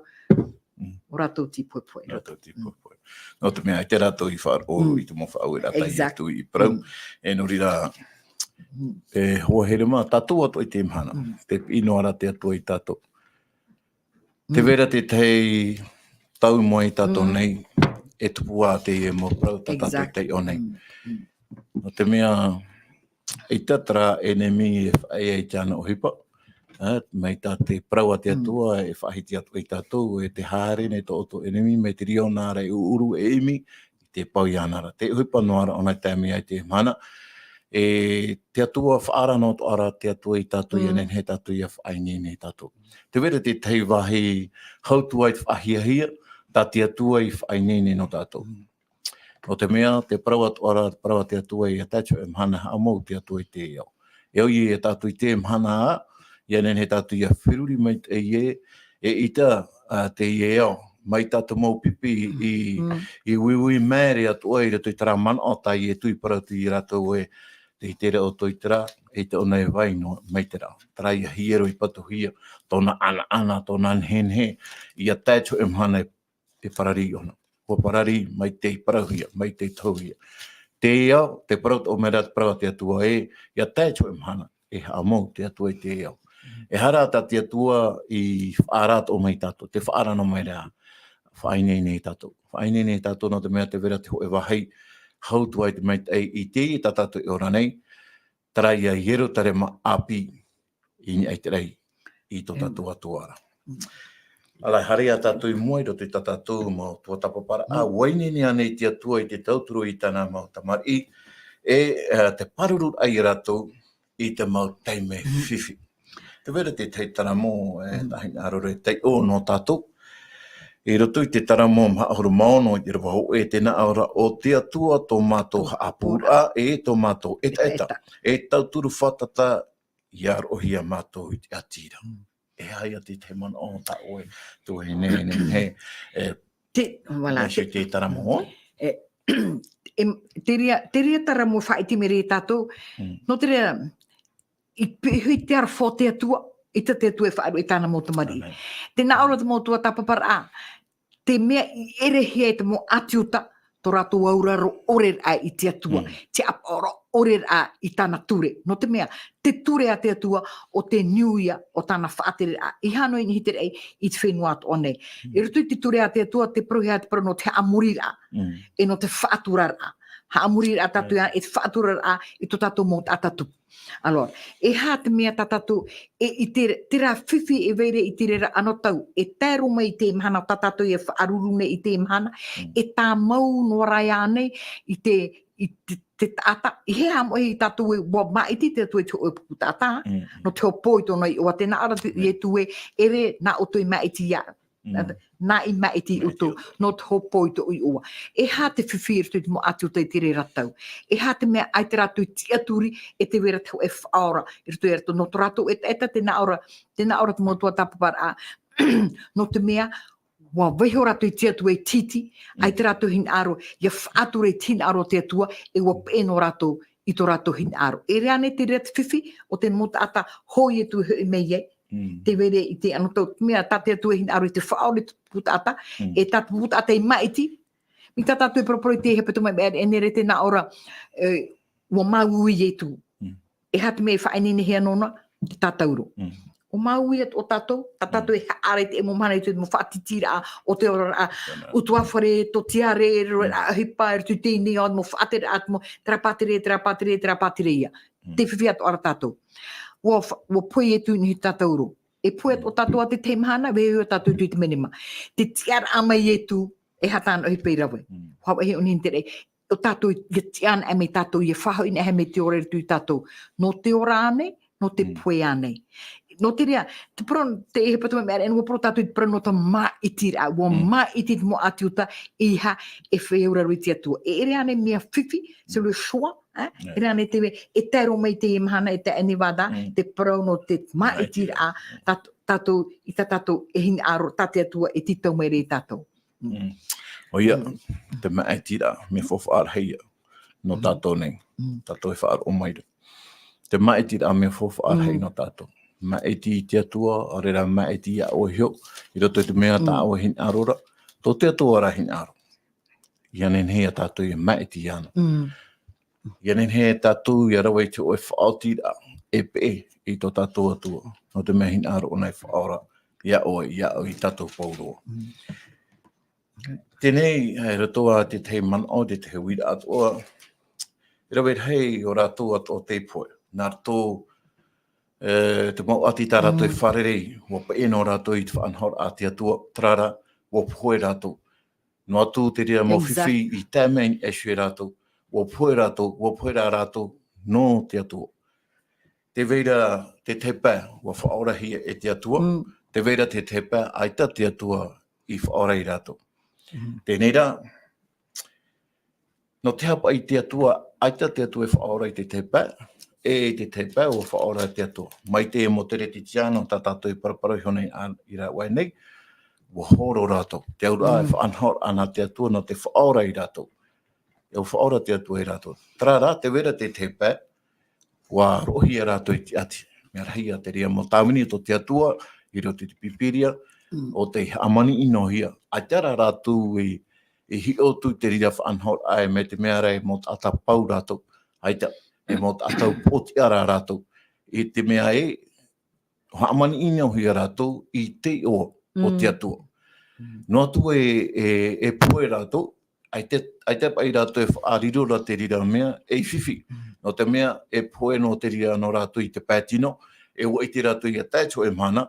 ʻo rātou tei pohepohe. Rātou tei pohepohe. Nō te mea, ʻaita rātou i faʻaroʻo i te mau faʻaueraʻa tā Ietu i parau. E nō reira, e hoa here mā, tātou atoʻa i teie mahana. Tē piʻi noa ra te Atua ia tātou. Tē vai ra te tahi tau i mua ia tātou nei, e tupu ā teie mau parau tā tātou i taiʻo nei. Nō te mea, ʻaita terā ʻenemi e faʻaea i tāna ʻohipa, ā, mai tā te parau a te Atua, e faʻahiti atu ia tātou, e te haere nei tō ʻoutou ʻenemi, mai te riro nā ra e ʻuʻuru, e ʻimi, i te pau iāna ra. Te ʻohipa noa ra ʻōna i tae mai ai teie mahana, e te Atua faʻaara noa atoʻa ra te Atua ia tātou, ʻia nehenehe tātou ʻia faʻaineine ia tātou. Tē vai ra te tahi vāhi hau atu ai te faʻahiahia, tā te Atua i faʻaineine noa tātou. Nō te mea, tē parau atoʻa ra, tē parau te Atua ʻia tae te hōʻē mahana haʻamou te Atua i teie ao. E au ia tātou i teie mahana ā, ʻia nehenehe tātou ʻia feruri maitaʻi ē, eʻita, ā, teie ao. Mai tā te mau pipi i, i uiui māere atoʻa i roto i terā manaʻo tā Ietu i parau atu ia rātou ē, tei terā ʻoutou i terā, eʻita ʻōna e vai noa mai terā. Terā ia hiero i patuhia, tōna ʻanaʻana, tōna nehenehe, ʻia tae te hōʻē mahana e e pararī ʻōna. ʻUa pararī, mai tei parauhia, mai tei tohuhia. Teie ao, tē parau atoʻa mai ra te parau a te Atua ē, ʻia tae te hōʻē mahana, e haʻamou te Atua i teie ao. E aha rā tā te Atua i faʻaara atoʻa mai ia tātou, tē faʻaara noa mai ra, faʻaineine ia tātou. Faʻaineine ia tātou nō te mea tē vai ra te hōʻē vāhi, hau atu ai te maitaʻi i teie tā tātou e ora nei, terā ia Ierutarema ʻāpī, i niʻa i te raʻi, i tō tātou Atua ra. ʻĀreʻa, haere ā tātou i mua i roto i tā tātou mau tuatāpaparaʻa, ʻua ineine ānei te Atua i te tauturu i tāna mau tamariʻi, e, e, te pārururaʻa ia rātou i te mau taime fifi. Tē vai ra te tahi taramo, e, tāhina aro re taiʻo nō tātou. I roto i te taramo maha ʻahuru mā ono i te ʻīrava hōʻē, tē nā ʻō ra, ʻo te Atua tō mātou haʻapūraʻa, e tō mātou ʻetaʻeta. E tauturu fātata ʻia roʻohia mātou i te ʻāti ra. E aha ia te tahi manaʻo tā ʻoe, tuahine, e nehenehe, e, te, voilà, mai te, te taramo, e, e, te reira, te reira taramo faʻaʻite mai ra ia tātou, nō te reira, i pihaʻi te aroha o te Atua, ʻaita te Atua e faʻaruʻe i tāna mau tamariʻi. Tē nā ʻō ra te mau tuatāpaparaʻa, te mea i ʻerehia e te mau ʻāti Iuta, tō rātou auraro ʻore ra i te Atua, te ʻāpaʻo ʻore ra i tāna ture. Nō te mea, te ture a te Atua, ʻo te niu ia o tāna faʻatereraʻa. I hānoi i niʻa i te raʻi, i te fenua atoʻa nei. I roto i te ture a te Atua, tē parauhia te parau nō te haʻamoriraʻa, e nō te faʻaturaraʻa. Haʻamoriraʻa tātou ia, e te faʻaturaraʻa, i tō tātou mau taʻata tupu. Alors, e aha te mea tā tātou, e, i te, terā fifi e vai ra i te reira anotau, e tae roa mai i teie mahana tā tātou e faʻaruru nei i teie mahana, e tāmau noa ra ānei i te, i te, te taʻata, i hea moʻe ia tātou e, ʻua māʻiti te Atua i te hōʻē pupu taʻata, nō te hōpoi tōna iʻoa, tē nā ʻō ra te Ietu ē, ʻere nā ʻoutou e māʻiti ia, Nā, nā i maʻiti i ʻoutou, nō te hopoiʻa i ʻō. E aha te fifi i roto i te mau ʻāti Iuta i te reira tau? E aha te mea ʻaita rātou i tiʻaturi e tē vai ra te hōʻē faʻaora i roto ia rātou? Nō tō rātou ʻetaʻeta, tē nā ʻō ra, tē nā ʻō ra te mau tuatāpaparaʻa, nō te mea, ʻua vaiiho rātou i te Atua i te iti, ʻaita rātou hinaʻaro, ʻia faʻatura i te hinaʻaro o te Atua, e ʻua peʻe noa rātou i tō rātou hinaʻaro. E ʻere ānei te reira te fifi o te mau taʻata hōʻē atu e hoʻi mai ai, tē vai ra i te anotau, mea tā te Atua e hinaʻaro i te faʻaora i te pupu taʻata, e tā te pupu taʻata i maʻiti, mai tā tātou e paraparau i te hepetoma mea, e nā reira tē nā ʻō ra, e, ʻua māuiui Ietu. E aha te mea e faʻaineinehia nōna? Te tātauro. ʻUa māuiui atu ʻo tātou, tā tātou e haʻaara i te mau mahana i te mau faʻatītīraʻa o te oraraʻa, utuāfare, tōtiare, rāʻau ʻohipa, e roto i teie nei ao, mau faʻatereraʻa, mau, terā pātireia, terā pātireia, terā pātireia. Te fifi atoʻa ra tātou. ʻUa fa-, ʻua pohe Ietu i niʻa i te tātauro. E pohe atu ʻo tātou ā te tahi mahana, vaiiho tātou i te menema. Te tiʻaraʻa mai Ietu, e aha tāna ʻohipa i rave? ʻUa vaiiho ʻōna i te reira. ʻO tātou, ʻia tiʻa anaʻe mai tātou, ʻia faʻahoʻi anaʻe mai te ora i roto ia tātou. Nō te ora ānei, nō te pohe ānei. Nō te reira, te parau, te hepetoma mea, e ʻua parau tātou i te parau nō te māʻitiraʻa, ʻua māʻiti te mau ʻāti Iuta, e aha, e feiā auraro i te Atua. E ʻere ānei mea fifi, c'est le choix, hein? E ʻere ānei te, e tae roa mai i teie mahana, e tae Nevada, te parau nō te māʻitiraʻa, tā-, tātou, i tā tātou e hinaʻaro, tā te Atua e tītau mai ra ia tātou. ʻOia, te māʻitiraʻa, mea faufaʻa rahi ia nō tātou nei, tātou e faʻaroʻo mai ra. Te māʻitiraʻa, mea faufaʻa rahi nō tātou. Māʻiti i te Atua, ʻaore rā māʻiti iā ʻoe iho, i roto i te mea tā ʻoe e hinaʻaro ra, tō te Atua rā hinaʻaro. ʻIa nehenehe ia tātou ʻia māʻiti iāna. ʻIa nehenehe tātou ʻia rave i te hōʻē faʻaotiraʻa e peʻe i tō tātou Atua, nō te mea hinaʻaro ʻōna e faʻaora iā ʻoe, iā ʻoe, iā tātou pauroa. Teie nei, e roto ā te tahi manaʻo, te tahi uiraʻa atoʻa, e rave rahi ʻo rātou atoʻa tei pohe. Nā roto, e, te mau ʻāti tā rātou e fārerei, ʻua peʻe noa rātou i te faʻanahoraʻa a te Atua, terā rā, ʻua pohe rātou. Noa atu te reira mau fifi i tae mai i niʻa iho ia rātou, ʻua pohe rātou, ʻua pohe rā rātou nō te Atua. Tē vai ra te tahi pae, ʻua faʻaorahia e te Atua, tē vai ra te tahi pae, ʻaita te Atua i faʻaora ia rātou. Teie rā, nō te aha paʻi te Atua, ʻaita te Atua e faʻaora i te tahi pae, e i te tahi pae, ʻua faʻaora te Atua. Mai te mau Keresetiano tā tātou e paraparau iho nei ā, i rāveʻa nei, ʻua horo rātou. Te auraʻa e faʻanahoraʻa nā te Atua nō te faʻaora ia rātou. E ʻua faʻaora te Atua ia rātou. Terā rā, tē vai ra te tahi pae, ʻua roʻohia rātou i te ʻati. Mea rahi ā te reira mau tāvini o tō te Atua, i roto i te Pīpīria, ʻo tei hāmani noa hia. ʻAita rā rātou i, i hiʻo atu i te reira faʻanahoraʻa, mai te mea ra e mau taʻata pau rātou. ʻAita, e mau taʻata upoʻotiʻa rā rātou. I te mea ē, hāmani noa hia rātou i te iʻoa o te Atua. Noa atu e, e, e pohe rātou, ʻaita, ʻaita paʻi rātou e faʻariro ra te reira mea, ei fifi. Nō te mea, e pohe noa te reira nō rātou i te pae tino, e ʻua ʻite rātou ʻia tae i te hōʻē mahana,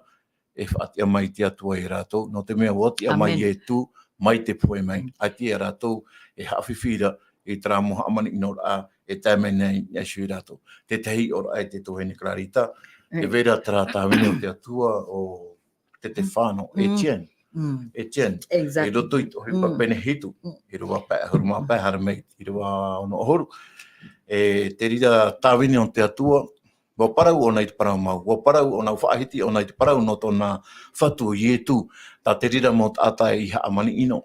e faʻatiʻa mai te Atua ia rātou, nō te mea ʻua tiʻa mai Ietu, mai te pohe mai. ʻAita ia rātou e haʻafifi ra i terā mau hāmani noa ra, e tae mai nei i niʻa iho ia rātou. Te tahi iʻoraʻa e te tuahine Clarita, tē vai ra terā tāvini o te Atua, ʻo Stefano, Etienne. Etienne. I roto i te ʻohipa pene hitu, ʻīrava pae ʻahuru mā pae, haere mai i te ʻīrava ono ʻahuru. E, te reira tāvini o te Atua, ʻua parau ʻōna i te parau mau, ʻua parau ʻōna, ʻua faʻahiti ʻōna i te parau nō tōna Fatu ʻo Ietu, tā te reira mau taʻata i hāmani noa.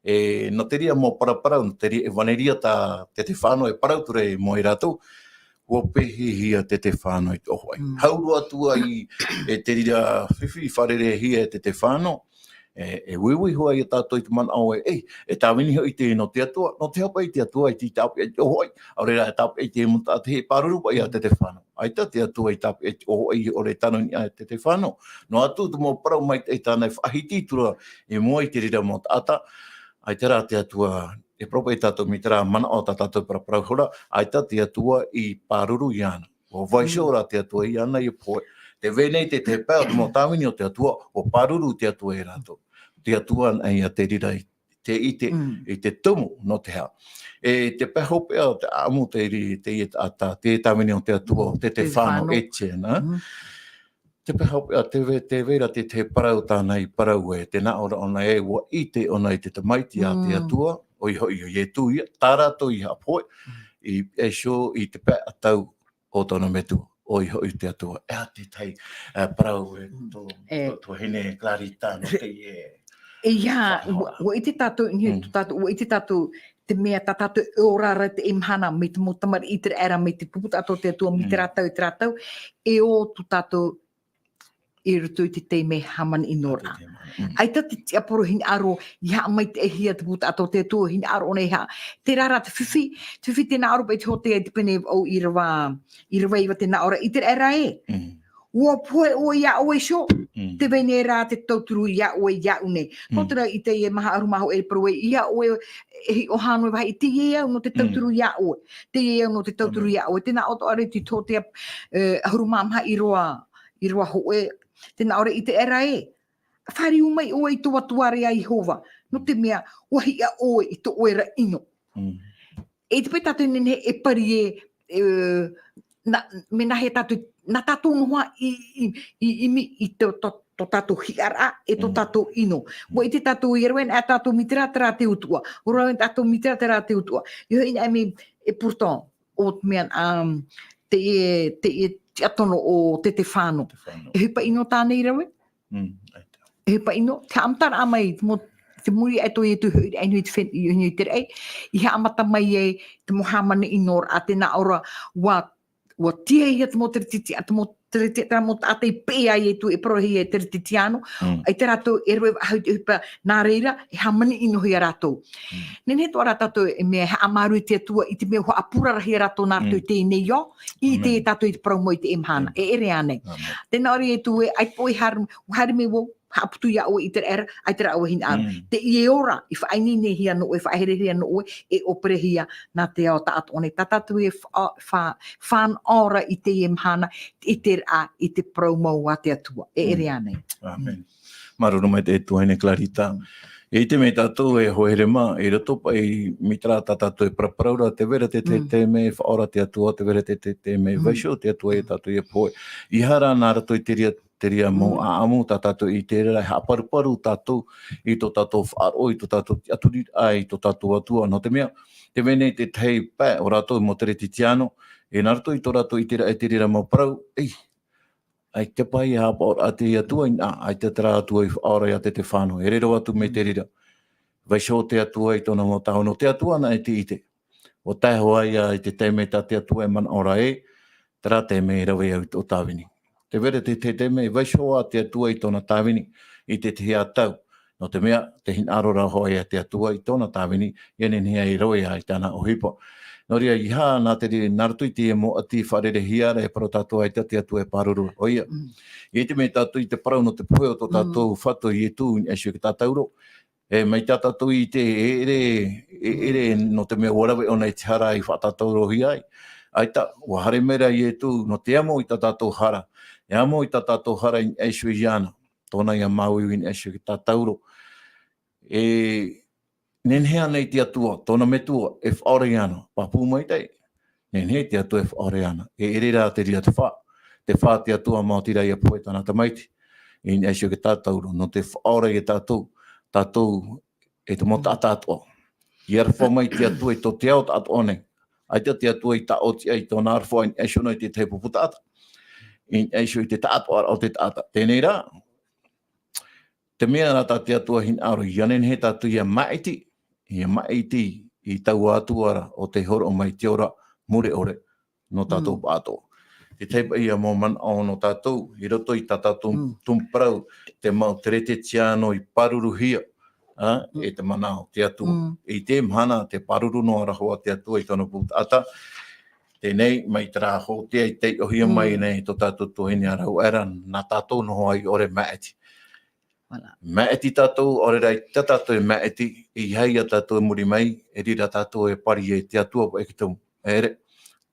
E, nō te reira mau paraparau, nō te reira ʻevaneria tā Stefano e parau atu ra i mua ia rātou, ʻua pēhehia Stefano i te ʻohoʻai. Hau roa atu ai, e te reira fifi i fārereihia e Stefano, e, e uiui hoʻi ia tātou i te manaʻo ē, e, e tāvini hoʻi teie nō te Atua, nō te aha paʻi te Atua i te tāpeʻa i te ʻohoʻai, ʻaore rā e tāpeʻa i te mau taʻata, e pāruru paʻi ia Stefano. ʻAita te Atua i tāpeʻa i te ʻohoʻai, ʻore tano i niʻa i Stefano. Noa atu te mau parau maitaʻi tāna e faʻahiti atu ra i mua i te reira mau taʻata, ʻaita rā te Atua, e parau paʻi tātou mai terā manaʻo tā tātou e paraparau iho ra, ʻaita te Atua i pāruru iāna. ʻUa vaiiho ra te Atua iāna ʻia pohe. Tē vai nei te, te pae o te mau tāvini o te Atua, ʻua pāruru te Atua ia rātou. Te Atua anaʻe ia te reira i te ʻite, i te tumu, nō te aha. E te pae hopeʻa o te ʻāʻamu te ri-, teie taʻata, te tāvini o te Atua, ʻo Stefano, Stefano. Etienne, ā? Te peha, a, te ve-, te vera te, te parau tāna i parau e, te nā ora ʻona e, ua ʻite ʻona i te tamaiti a te Atua, ʻoia hoʻi ʻo Ietu ia, tā rātou i haʻapohe, i, e so i te pae ʻatau o tōna metua, ʻoia hoʻi te Atua. E aha te tahi, e, parau e, tō, e, tō, tō tuahine Clarita, nō te, e, e, ia, ua, ua ʻite tātou, i niʻa i tō tātou, ua ʻite tātou, te mea tā tātou e ora ra te mahana, mai te mau tamariʻi ʻĪteraʻera, mai te pupu taʻata o te Atua, mai te rātou, i te rātou, e ō tō tātou i roto i te taime hāmani ʻino ra. Te taime, mm. ʻAita te tiaporo hinaʻaro, i haʻamaitaʻihia te pupu taʻata o te Atua, hinaʻaro ʻona e ha-, terā rā te fifi, te fifi tē nā ʻō ra paʻi te hōtēa i te pene vau ʻīrava, ʻīrava iva tē nā ʻō ra, ʻĪteraʻera ē. Mm. Ua pohe ʻoe iā ʻoe iho, mm, tē vai nei rā te tauturu iā ʻoe iāʻu nei. Mm. Nō terā i teie maha ʻahuru mā hōʻē parau ē, iā ʻoe e hiʻo hānere vāhi, teie au nō te tauturu iā ʻoe. Teie au nō te tauturu iā ʻoe. Tē nā ʻō atoʻa ra te hōtēa, e, ʻahuru mā maha ʻīrava, ʻīrava hōʻē, tē nā ʻō ra ʻĪteraʻera ē. Fāriu mai ʻoe i tō Atua ra ʻo Iehova. Nō te mea, ua hiʻa ʻoe i tō ʻoe ra ʻino. Mm. E te pae tātou e nehenehe e pari e, e, nā, mea nāhea tātou, nā tātou noa i, i, i, i mi-, i tō, tō, tō tātou hiʻaraʻa, e tō tātou ʻino. Mm. Ua ʻite tātou ia rave ana tātou mai terā, terā te utuʻa. Ua rave tātou mai terā, terā te utuʻa. ʻIa hoʻi nā mea, e pourtant, ʻo te mea, um, te, te, te tiʻatono o Tetefano. Tetefano. E ʻohipa ʻino tāna i rave? Mm, ʻaita. E ʻohipa ʻino, te haʻamataraʻa mai, te mau, te muri aʻe tō Ietu i hoʻiraʻa i niʻa i te fen-, i niʻa i te raʻi, i haʻamata mai ai te mau hāmani ʻino ra, tē nā ʻō ra, ua, ua tiahia te mau Teretitia-, te mau Teretitia-, te mau taʻata i peʻe iā Ietu e parauhia e Teretiano, mm, ʻaita rātou e rave faʻahou i te ʻohipa nā reira, e hāmani ʻinohia rātou. Mm. Nehenehe atoʻa rā tātou e mea e haʻamāuruuru i te Atua i te mea ʻua haʻapurarahia rātou nā roto i teie nei ao, i te tātou i te parau mau i teie mahana. E ʻere ānei. Āmene. Tē nā ʻō ra Ietu ē, ʻaita paʻi e haere, ʻua haere mai vau, haʻaputu iā ʻoe ʻĪteraʻera, ʻaita rā ʻoe hinaʻaro. Mm. Teie ora, i faʻaineinehia nō ʻoe, faʻaherehia nō ʻoe, e ʻōperehia nā te ao taʻatoʻa nei. Tā tātou e fa-, fa-, fānaʻo ra i teie mahana, i te, i te parau mau a te Atua. E ʻere ānei. Āmene. Māuruuru maitaʻi e tuahine Clarita. E ʻite mai tātou e hoa here mā, i roto paʻi mai terā tā tātou e paraparau ra, tē vai ra te, te, te mea e faʻaora te Atua, tē vai ra te, te, te mea e vaiiho te Atua iā tātou ʻia pohe. ʻEiaha rā nā roto i te reira, te reira mau ʻāʻamu tā tātou i ʻite ra, e haʻaparuparu tātou i tō tātou faʻaroʻo, i tō tātou tiʻaturiraʻa, i tō tātou Atua, nō te mea, tē vai nei te tahi pae o rātou mau Teretiano, e nā roto i tō rātou ʻiteraʻa i te reira mau parau, ei, ʻaita paʻi e haʻapaʻoraʻa te Atua, ʻaita terā Atua i faʻaora iā Tetefano, e riro atu mai te reira. Vaiiho te Atua i tōna mau taono, te Atua nā ʻoe e ʻite. ʻUa tae hoʻi ia i te taime tā te Atua e manaʻo ra ē, terā taime e rave au i tō tāvini. Tē vai ra te, te taime e vaiiho ā te Atua i tōna tāvini, i te tahi ā tau. Nō te mea, tē hinaʻaro ra hoʻi ia te Atua i tōna tāvini, ʻia nehenehe e rave ia i tāna ʻohipa. Nō reira, ʻeiaha nā te re-, nā roto i te mau ʻati faʻarerehia ra e parau tātou ʻaita te Atua e pāruru. ʻOia. Mm. ʻIa ʻite mai tātou i te parau nō te pohe o tō tātou Fatu Ietu i niʻa iho i te tātauro. E, mai tā tātou i ʻite, e ʻere, e ʻere nō te mea ʻua rave ʻōna i te hara i faʻatātaurohia ai. ʻAita, ʻua haere mai ra Ietu, nō te amo i tā tātou hara. E amo i tā tātou hara i niʻa iho iāna. Tōna ia māuiui i niʻa iho i te tātauro. E, nehenehe ānei te Atua, tōna metua, e faʻaora iāna, pāpū maitaʻi. Nehenehe te Atua e faʻaora iāna. E ʻere rā te reira te fā. Tē fā te Atua maoti rā ʻia pohe tāna tamaiti. I niʻa iho i te tātauro, nō te faʻaora ia tātou, tātou e te mau taʻata atoʻa. ʻIa aroha mai te Atua i tō te ao taʻatoʻa nei. ʻAita te Atua i tāʻōtiʻa i tōna aroha i niʻa iho noa i te tahi pupu taʻata. I niʻa iho i te taʻatoʻaraʻa o te taʻata. Teie rā, te mea rā tā te Atua hinaʻaro, ʻia nehenehe tātou ʻia māʻiti, ʻia māʻiti i taua Atua ra ʻo tē hōroʻa mai te ora mure ʻore nō tātou pāʻatoʻa. Te tahi paʻi ia mau manaʻo nō tātou, i roto i tā tātou tumu parau, te mau Teretiano i pāruruhia, ā, e te mana o te Atua. I te mahana, tē pāruru noa ra hoʻi te Atua i tōna pupu taʻata, teie nei, mai terā hōtēa i taiʻohia mai nei tō tātou tuahine a Rauʻaera, nā tātou noa i ʻore māʻiti. Voilà. Māʻiti tātou, ʻaore rā i tā tātou e māʻiti, ʻeiaha ia tātou e muri mai, e riro tātou e pari e te Atua paʻi e te tumu. E ʻere,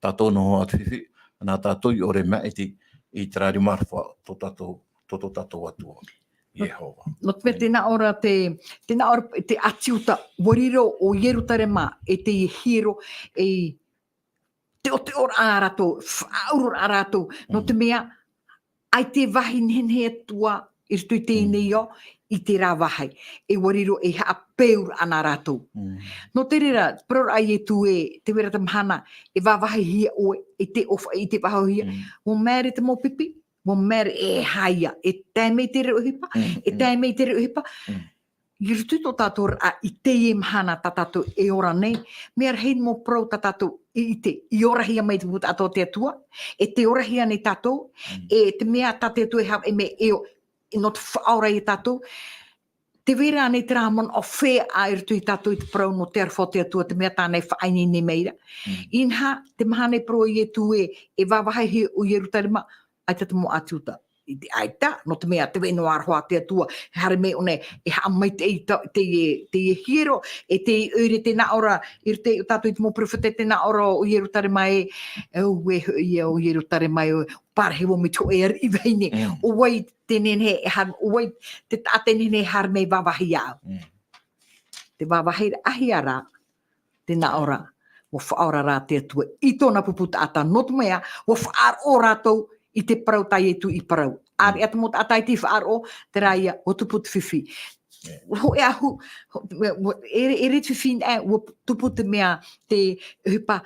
tātou noa atu fifi, nā tātou i ʻore māʻiti i terā rima aroha tō tātou, tō tō tātou Atua, Iehova. Nō te mea, tē nā ʻō ra te, tē nā ʻō ra te ʻāti Iuta, ʻua riro ʻo Ierutarema e te hiero, e teʻoteʻoraʻa rātou, faʻaʻuruʻuraʻa rātou, nō te mea, ʻAi te vāhi nehenehe atu ā, i roto i teie nei ao, i terā vāhi. E ʻua riro ei haʻapeuraʻa nā rātou. Mm. Nō te reira, parau ra Ietu ē, tē vai ra te mahana, e vāvāhihia ʻoe, e te ʻōfaʻi, e te vāhauhia. Mm. ʻUa mea rē te mau pipi, ʻua mea rē e aha ia, e tae mai te reira ʻohipa, Mm, e mm. tae mai te reira ʻohipa. Mm. I roto i tō tātou ra, i teie mahana tā tātou e ora nei, mea rahi mau parau tā tātou i ʻite, i orahia mai te pupu taʻata o te Atua, e tē orahia nei tātou, Mm. e te mea tā te Atua e haʻapaʻo mai e ʻo, nō te faʻaora ia tātou, tē vai ra ānei terā manaʻo feiā i roto ia tātou i te parau nō te aroha o te Atua, te mea tāna e faʻaineine mai ra. Mm. Inaha, te mahana e parau Ietu ē, e vāvāhihia ʻo Ierutarema, ʻaita te mau ʻāti Iuta. I te ʻaita, nō te mea tē vai noa ra hoʻi te Atua, e haere mai ʻōna, e haʻamaitaʻi i ta-, teie, teie hiero, e te ʻoire tē nā ʻō ra, i roto ia tātou i te mau perofeta tē nā ʻō ra ʻo Ierutarema ē, e ʻo ē hoʻi ia ʻo Ierutarema ē, ʻo parahi ʻua mea te hōʻē ariʻi vahine, Mm. ʻo vai te nehenehe e haere, ʻo vai te taʻata nehenehe e haere mai vāvāhi iāʻu. Mm. Te vāvāhiraʻahia ra, tē nā ʻō ra, ʻua faʻaora ra te Atua i tōna pupu taʻata, nō te mea, ʻua faʻaroʻo rātou i te parau tā Ietu i parau. Mm. ʻĀreʻa te mau taʻata ʻaita i faʻaroʻo, terā ia, ʻua tupu te fifi. Yeah. Hōʻē ahu, ho-, ʻua, ʻua, e, e riro te fifi, e, ʻua tupu te mea, te ʻohipa,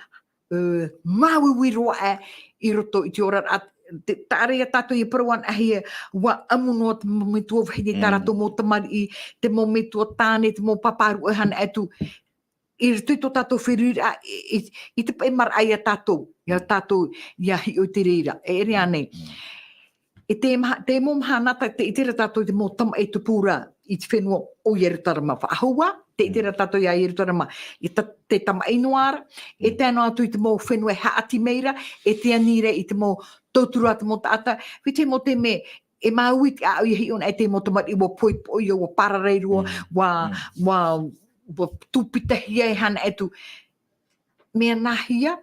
ē, māuiui roa aʻe i roto i te oraraʻa, te, terā ia tātou e parau anaʻe, ʻua ʻamu noa te mau metua vahine, tā Mm. rātou mau tamariʻi, te mau metua tāne, te mau pāpā rūʻau e haere atu. I roto i tō tātou feruriraʻa, i, i, i te paʻi maraʻa ia tātou, ia Mm. tātou, ʻia hiʻo i te reira. E ʻere ānei. Mm. E te maha-, te mau mahana tā, tē ʻite ra tātou i te mau tamaʻi e tupu ra i te fenua ʻo Ierutarema. Faʻahou ā, tē ʻite ra tātou ia Ierutarema, i ta-, te tamaʻi noa ra, e Mm. tae noa atu i te mau fenua e haʻati mai ra, e tē ani ra i te mau tauturu a te mau taʻata, i te mau taime, e māuiui te ʻāʻau ʻia hiʻo anaʻe te mau tamariʻi ʻua poʻipoʻi, ʻua pārarai roa, Mm. ʻua, Mm. ʻua, ʻua tūpitahia e haere atu. Mea nāhea,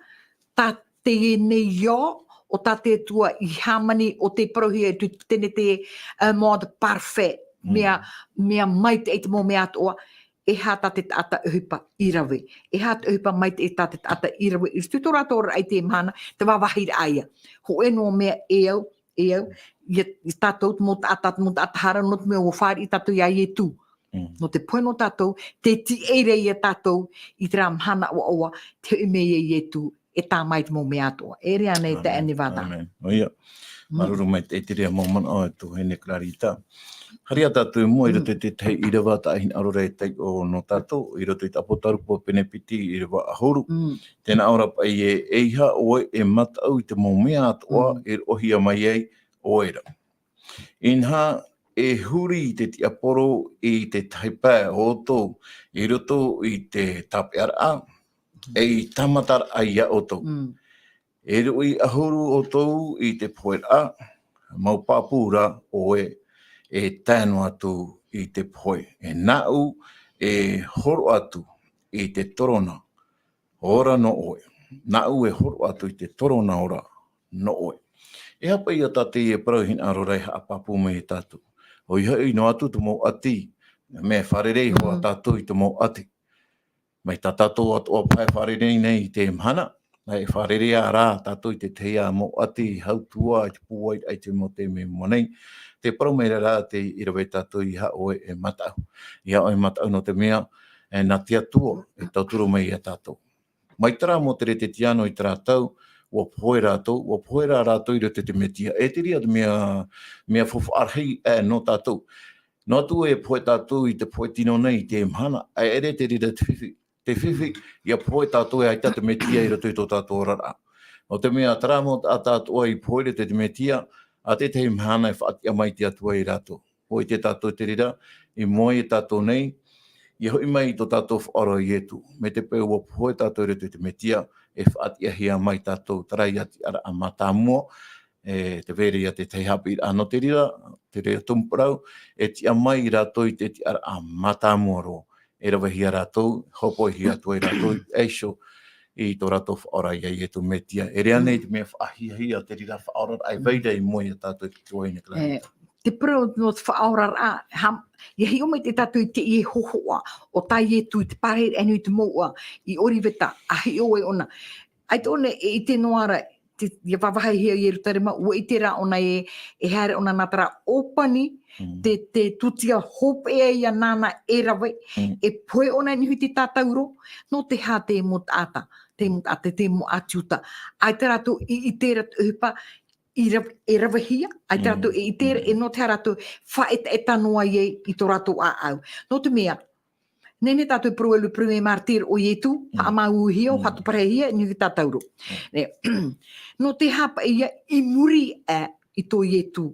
tā teie nei ao, ʻo tā te Atua i hāmani ʻo tē parauhia i te tenete, ē, mode parfait, Mm. mea, mea maitaʻi te mau mea atoʻa, e aha tā te taʻata ʻohipa i rave. E aha te ʻohipa maitaʻi tā te taʻata i rave. I roto i tō rātou oraraʻa i teie mahana, te vāvāhiraʻa ia. Hōʻē noa mea e au, e au, ia, ia tātou, te mau taʻata, te mau taʻata hara, nō te mea ʻua fāriʻi tātou ia Ietu. Mm. Nō te pohe nō tātou, tē tiʻa ra ia tātou, i terā mahana ʻoaʻoa, tē hoʻi mai ia Ietu, e tāmā i te mau mea atoʻa. E ʻere ānei, e tae Amen. Ānei vā tā. Amen. ʻOia. Mm. Māuruuru maitaʻi te reira mau manaʻo e tuahine Clarita. Haere ā tātou i mua i Mm. roto i te tahi ʻīrava tā te hinaʻaro ra e taiʻo nō tātou, i roto i te ʻApotarupo pene piti ʻīrava ʻahuru. Mm. Tē nā ʻō ra paʻi ē, ʻeiaha ʻoe e mataʻu i te mau mea atoʻa Mm. e roʻohia mai ai ʻoe ra. Inaha, e huri te tiaporo i te tahi pae ʻoutou i roto i te tāpeʻaraʻa, ei tāmataraʻa ia ʻoutou. Mm. E roʻi ʻahuru ʻoutou i te poheraʻa, mau pāpū rā ʻoe e tae noa atu i te pohe. E nāʻu e horo atu i te torona ora nō ʻoe. Nāʻu e horo atu i te torona ora nō ʻoe. E aha paʻi ia tā teie parau hinaʻaro ra e haʻapāpū mai ia tātou. ʻOia hoʻi noa atu te mau ʻati, mea fārerei hoʻi Mm. tātou i te mau ʻati. Mai tā tātou atoʻa paʻi e fārerei nei i teie mahana, e fārerei ā rā tātou i te tahi ā mau ʻati, hautua, i te pūai, i te mau taime i mua nei. Tē parau mai ra rā te ʻīrava ia tātou, ʻeiaha ʻoe e mataʻu. ʻEiaha ʻoe e mataʻu nō te mea, e, nā te Atua e tauturu mai ia tātou. Mai terā Mōteretetia nō i terā tau, ʻua pohe rātou, ʻua pohe rā rātou i roto i te Metia. E te reira te mea, mea faufaʻa rahi, e, nō tātou. Noa atu e pohe tātou i te pohe tino nei i teie mahana, e ʻere te reira te fifi. Te fifi, ʻia pohe tātou e ʻaita te Metia i roto i tō tātou oraraʻa. Nō te mea terā mau taʻata atoʻa i pohe i roto i te Metia, ʻa te tahi mahana e faʻatiʻa mai te Atua ia rātou. ʻUa ʻite tātou te reira, i mua ia tātou nei, ʻia hoʻi mai i tō tātou Faʻaora ʻo Ietu. Mai te peu ʻua pohe tātou i roto i te Metia, e faʻatiʻahia mai tātou, terā ia tiʻaraʻa mātāmua, e, tē vai ra ia te tahi haʻapiʻiraʻa nō te reira, te reira tumu parau, e tiʻa mai rātou i te tiʻaraʻa mātāmua roa. E ravehia rātou, hōpoihia atu ai rātou, e iho i tō rātou Faʻaora ia Ietu Metia. E ʻere ānei Mm. te mea faʻahiahia, te reira faʻaoraraʻa e Mm. vai ra i mua ia tātou i te tuahine Clarita. E, te parau nō te faʻaoraraʻa, ha, ʻia hiʻo mai tātou i teie hōhoʻa o tā Ietu i te parahiraʻa nui i te mouʻa i Oriveta, ʻa hiʻo ai ʻōna. ʻAita ʻōna e ʻite noa ra, te, ʻia vāvāhihia Ierutarema, ʻua ʻite rā ʻōna ē, e haere ʻōna nā terā ʻōpani, Mm. te, te tūtia hopeʻa ia nāna e rave, Mm. e pohe ʻōna i niʻa i te tātauro, nō te aha te mau taʻata, te mau taʻata, te mau ʻĀti Iuta. ʻAita rātou i, i terā ʻohipa, i ra-, e ravehia, ʻaita Mm. rātou i, i terā, Mm. e nō te aha rātou faʻaetaeta noa ai i tō rātou ʻāʻau. Nō te mea, Nehenehe tātou e parau le premier martyr o Ietu, Mm. haʻamāuhia, Mm. haʻaparauhia, i niʻa i te tātauro. Mm. Nē. Nō te aha paʻi ia i muri aʻe i tō Ietu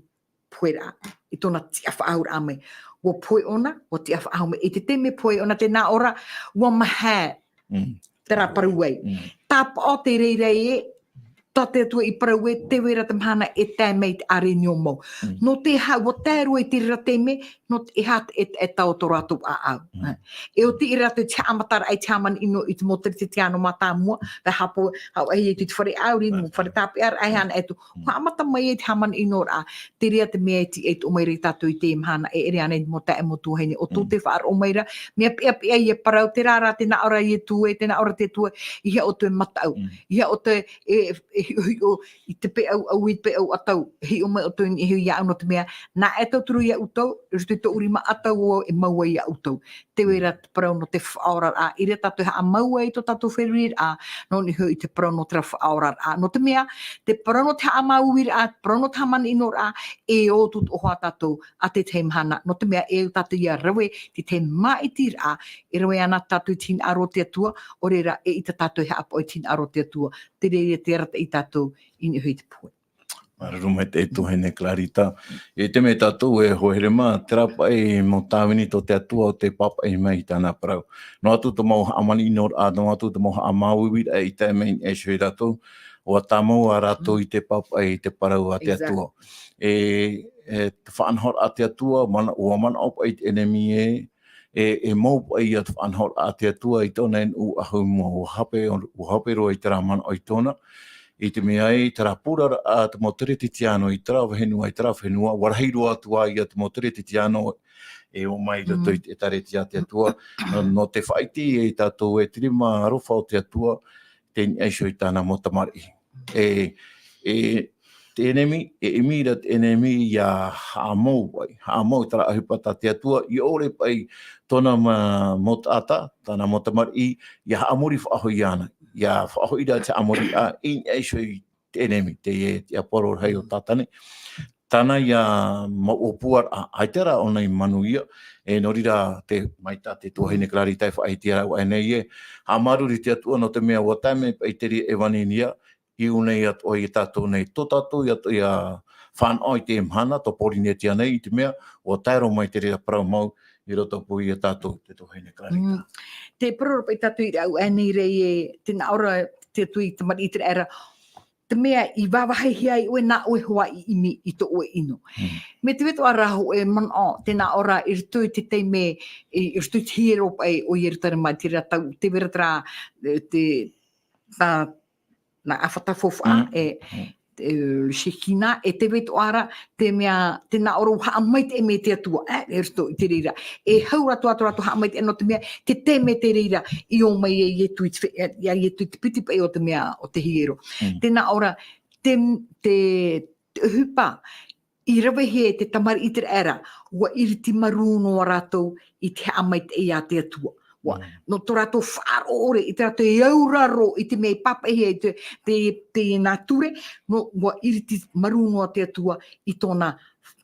poheraʻa, i tōna tiʻafaʻahouraʻa mai. ʻUa pohe ʻōna, ʻua tiʻafaʻahou mai. I te taime e pohe ʻōna tē nā ʻō ra, ʻua maha Mm. terā parau ai. Mm. Tāpaʻo te reira ē, tā te Atua i parau ē, tē vai ra te mahana e tae mai te ʻārenio mau. Mm. Nō te aha ʻua tae roa i te reira taime, nō te aha te, e, e tau tō rātou ʻāʻau. Mm. E oti i rātou te haʻamataraʻa i te hāmani ʻino i te mau Kerisetiano mātāmua, te hāpaʻo, haʻapaʻo i te fare ʻāuri, mau fare tāpeʻaraʻa e hana e tō. Mm. Haʻamata mai ai te hāmani ʻinoraʻa, te reira te mea e tiʻa i tō mai ra tātou i te mahana, e ʻere ana i te mau taeaʻe, mau tuahine, ʻo tō Mm. te faʻaroʻo mai ra, mea peʻapeʻa ia parau, terā rā, tē nā ʻō ra Ietu ē, tē nā ʻō ra te Atua, ʻeiaha ʻoutou e mataʻu, Mm. ʻeiaha ʻoutou e, e hiʻohiʻo i te peʻau, au i te peʻau ʻatau, e hiʻo mai ʻoutou i niʻa iho iāʻu nō te mea, nā ʻoe e tauturu iā ʻoutou, i roto i tōʻu rima ʻatau ē e mau ai iā ʻoutou. Tē vai ra te parau nō te faʻaoraraʻa, i reira tātou e haʻamau ai tō tātou feruriraʻa, nō niʻa iho i te parau nō terā faʻaoraraʻa. Nō te mea, te parau nō te haʻamāuiraʻa, te parau nō te hāmani ʻinoraʻa, e ō atu atoʻa tātou, ā te tahi mahana. Nō te mea, e au tātou ʻia rave, te tahi māʻitiraʻa, e rave ana tātou i te hinaʻaro o te Atua, ʻo reira, eʻita tātou e haʻapaʻo i te hinaʻaro o te Atua, te reira tē arataʻi ia tātou i niʻa iho i te pohe. Māuruuru maitaʻi e tuahine Clarita. E te mea tātou e hoa here mā, terā paʻi mau tāvini tō te Atua ʻo tē pāpaʻi mai i tāna parau. Noa atu te mau hāmani ʻinoraʻa, noa atu te mau haʻamāuiraʻa i tae mai i niʻa iho ia rātou, ʻua tāmau ā rātou Mm. i te pāpaʻi i te parau a te Exact. Atua. E, e te faʻanahoraʻa a te Atua, mana-, ʻua manaʻo paʻi te ʻenemi ē, e, e mau paʻi ia te faʻanahoraʻa a te Atua i tōna e nuʻu ʻahu moa, ʻua hape, ʻua hape roa i terā manaʻo i tōna, i te mea ē, terā puraraʻa te mau Kerisetiano i terā fenua, i terā fenua, ʻua rahi roa atu ā ia te mau Kerisetiano e ō mai i roto Mm. i te ʻĒtārētia a te Atua, nō, nō te faʻaʻite ia tātou e te rima aroha o te Atua, tei niʻa iho i tāna mau tamariʻi. E, e te ʻenemi, e ʻimi ra te ʻenemi ʻia haʻamau paʻi, haʻamau terā ʻohipa tā te Atua, i ʻore paʻi tōna ma-, mau taʻata, tāna mau tamariʻi, ʻia haʻamori faʻahou iāna, ʻia faʻahoʻi ra te haʻamori, ā, i niʻa iho i te ʻenemi, te, te ʻāpōro rahi o Tātane. Tāna ia mau ʻōpuaraʻa, ʻaita rā ʻōna i manuia, e nō reira te, mai tā te tuahine Mm. Clarita e faʻaʻite ra vau ānei ē, haʻamāuruuru i te Atua nō te mea ʻua tae mai paʻi te reira ʻevanelia, i ʻō nei atoʻa ia tātou nei, tō tātou ia, ia fānaʻo i teie mahana, tō Pōrīnetia nei, i te mea, ʻua tae roa mai te reira parau mau, i roto pū ia tātou, te tuahine Clarita. Mm. Tē parau ra paʻi tātou i te au ānei ra ē, tē nā ʻō ra te Atua i te tamariʻi ʻĪteraʻera, te mea i vāvāhihia ai ʻoe nā ʻoe hoʻi i ʻimi i tō ʻoe ʻino. Mm. Mai te vai atoʻa ra hōʻē manaʻo, tē nā ʻō ra i roto i te taime, i, i roto i te hiero paʻi o Ierutarema, terā tau, tē vai ra terā, e, te, tā, nā ʻĒfata faufaʻa, Mm. e, e, Shekinah, e tē vai atoʻa ra, te mea, tē nā ʻō ra ʻua haʻamaitaʻi mai te Atua, e, i roto i te reira. E Mm. hau atu ā tō rātou haʻamaitaʻi nō te mea, te taime te reira, i ō mai ia Ietu i te fe-, ia Ietu i te piti paʻi o te mea, o te hiero. Mm. Tē nā ʻō ra, te, te, te ʻohipa, i ravehia e te tamariʻi ʻĪteraʻera, ʻua iriti marū noa rātou i te haʻamaitaʻi a te Atua. ʻUa, Mm. nō tō rātou faʻaroʻo ʻore, i te rātou e auraro i te mea i pāpaʻihia i te, te, te nā ture, nō, ʻua iriti marū noa te Atua i tōna,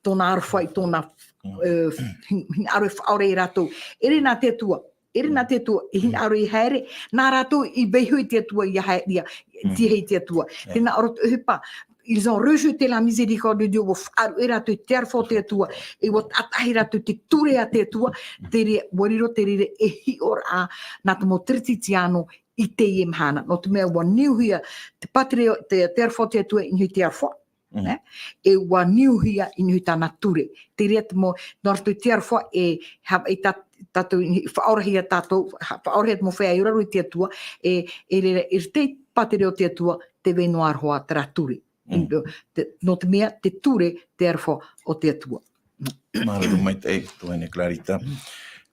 tōna aroha, i tōna, Mm. e, hin-, hinaʻaro e faʻaora ia rātou. ʻEʻere nā te Atua, ʻEʻere nā Mm. te Atua, i Mm. hinaʻaro i haere, nā rātou i vaiiho i te Atua ʻia haere, ʻia Mm. tīaʻi i te Atua. Yeah. Tē nā ʻō ra te ʻohipa, ils ont rejeté la miséricorde de Dieu, ʻua faʻaruʻe rātou i te aroha o te Atua, e ʻua taʻa-, taʻahi rātou i te ture a te Atua, Mm. te reira, ʻua riro te reira e hiʻoraʻa nā te mau Kerisetiano i teie mahana. Nō te mea ʻua niuhia te pātirio-, te, te aroha o te Atua i niʻa i te aroha, Mm. e? E ʻua niuhia i niʻa i tāna ture. Te reira te mau, nō roto i te aroha e hava-, e tā-, tātou i faʻaorahia tātou, ha-, faʻaorahia te mau feiā i auraro i te Atua, e, e reira, i roto i te pātirio o te Atua, tē vai noa ra hoʻi terā ture. Mm. Te, nō te mea, te ture, te aroha o te Atua. Māuruuru maitaʻi, tuahine Clarita.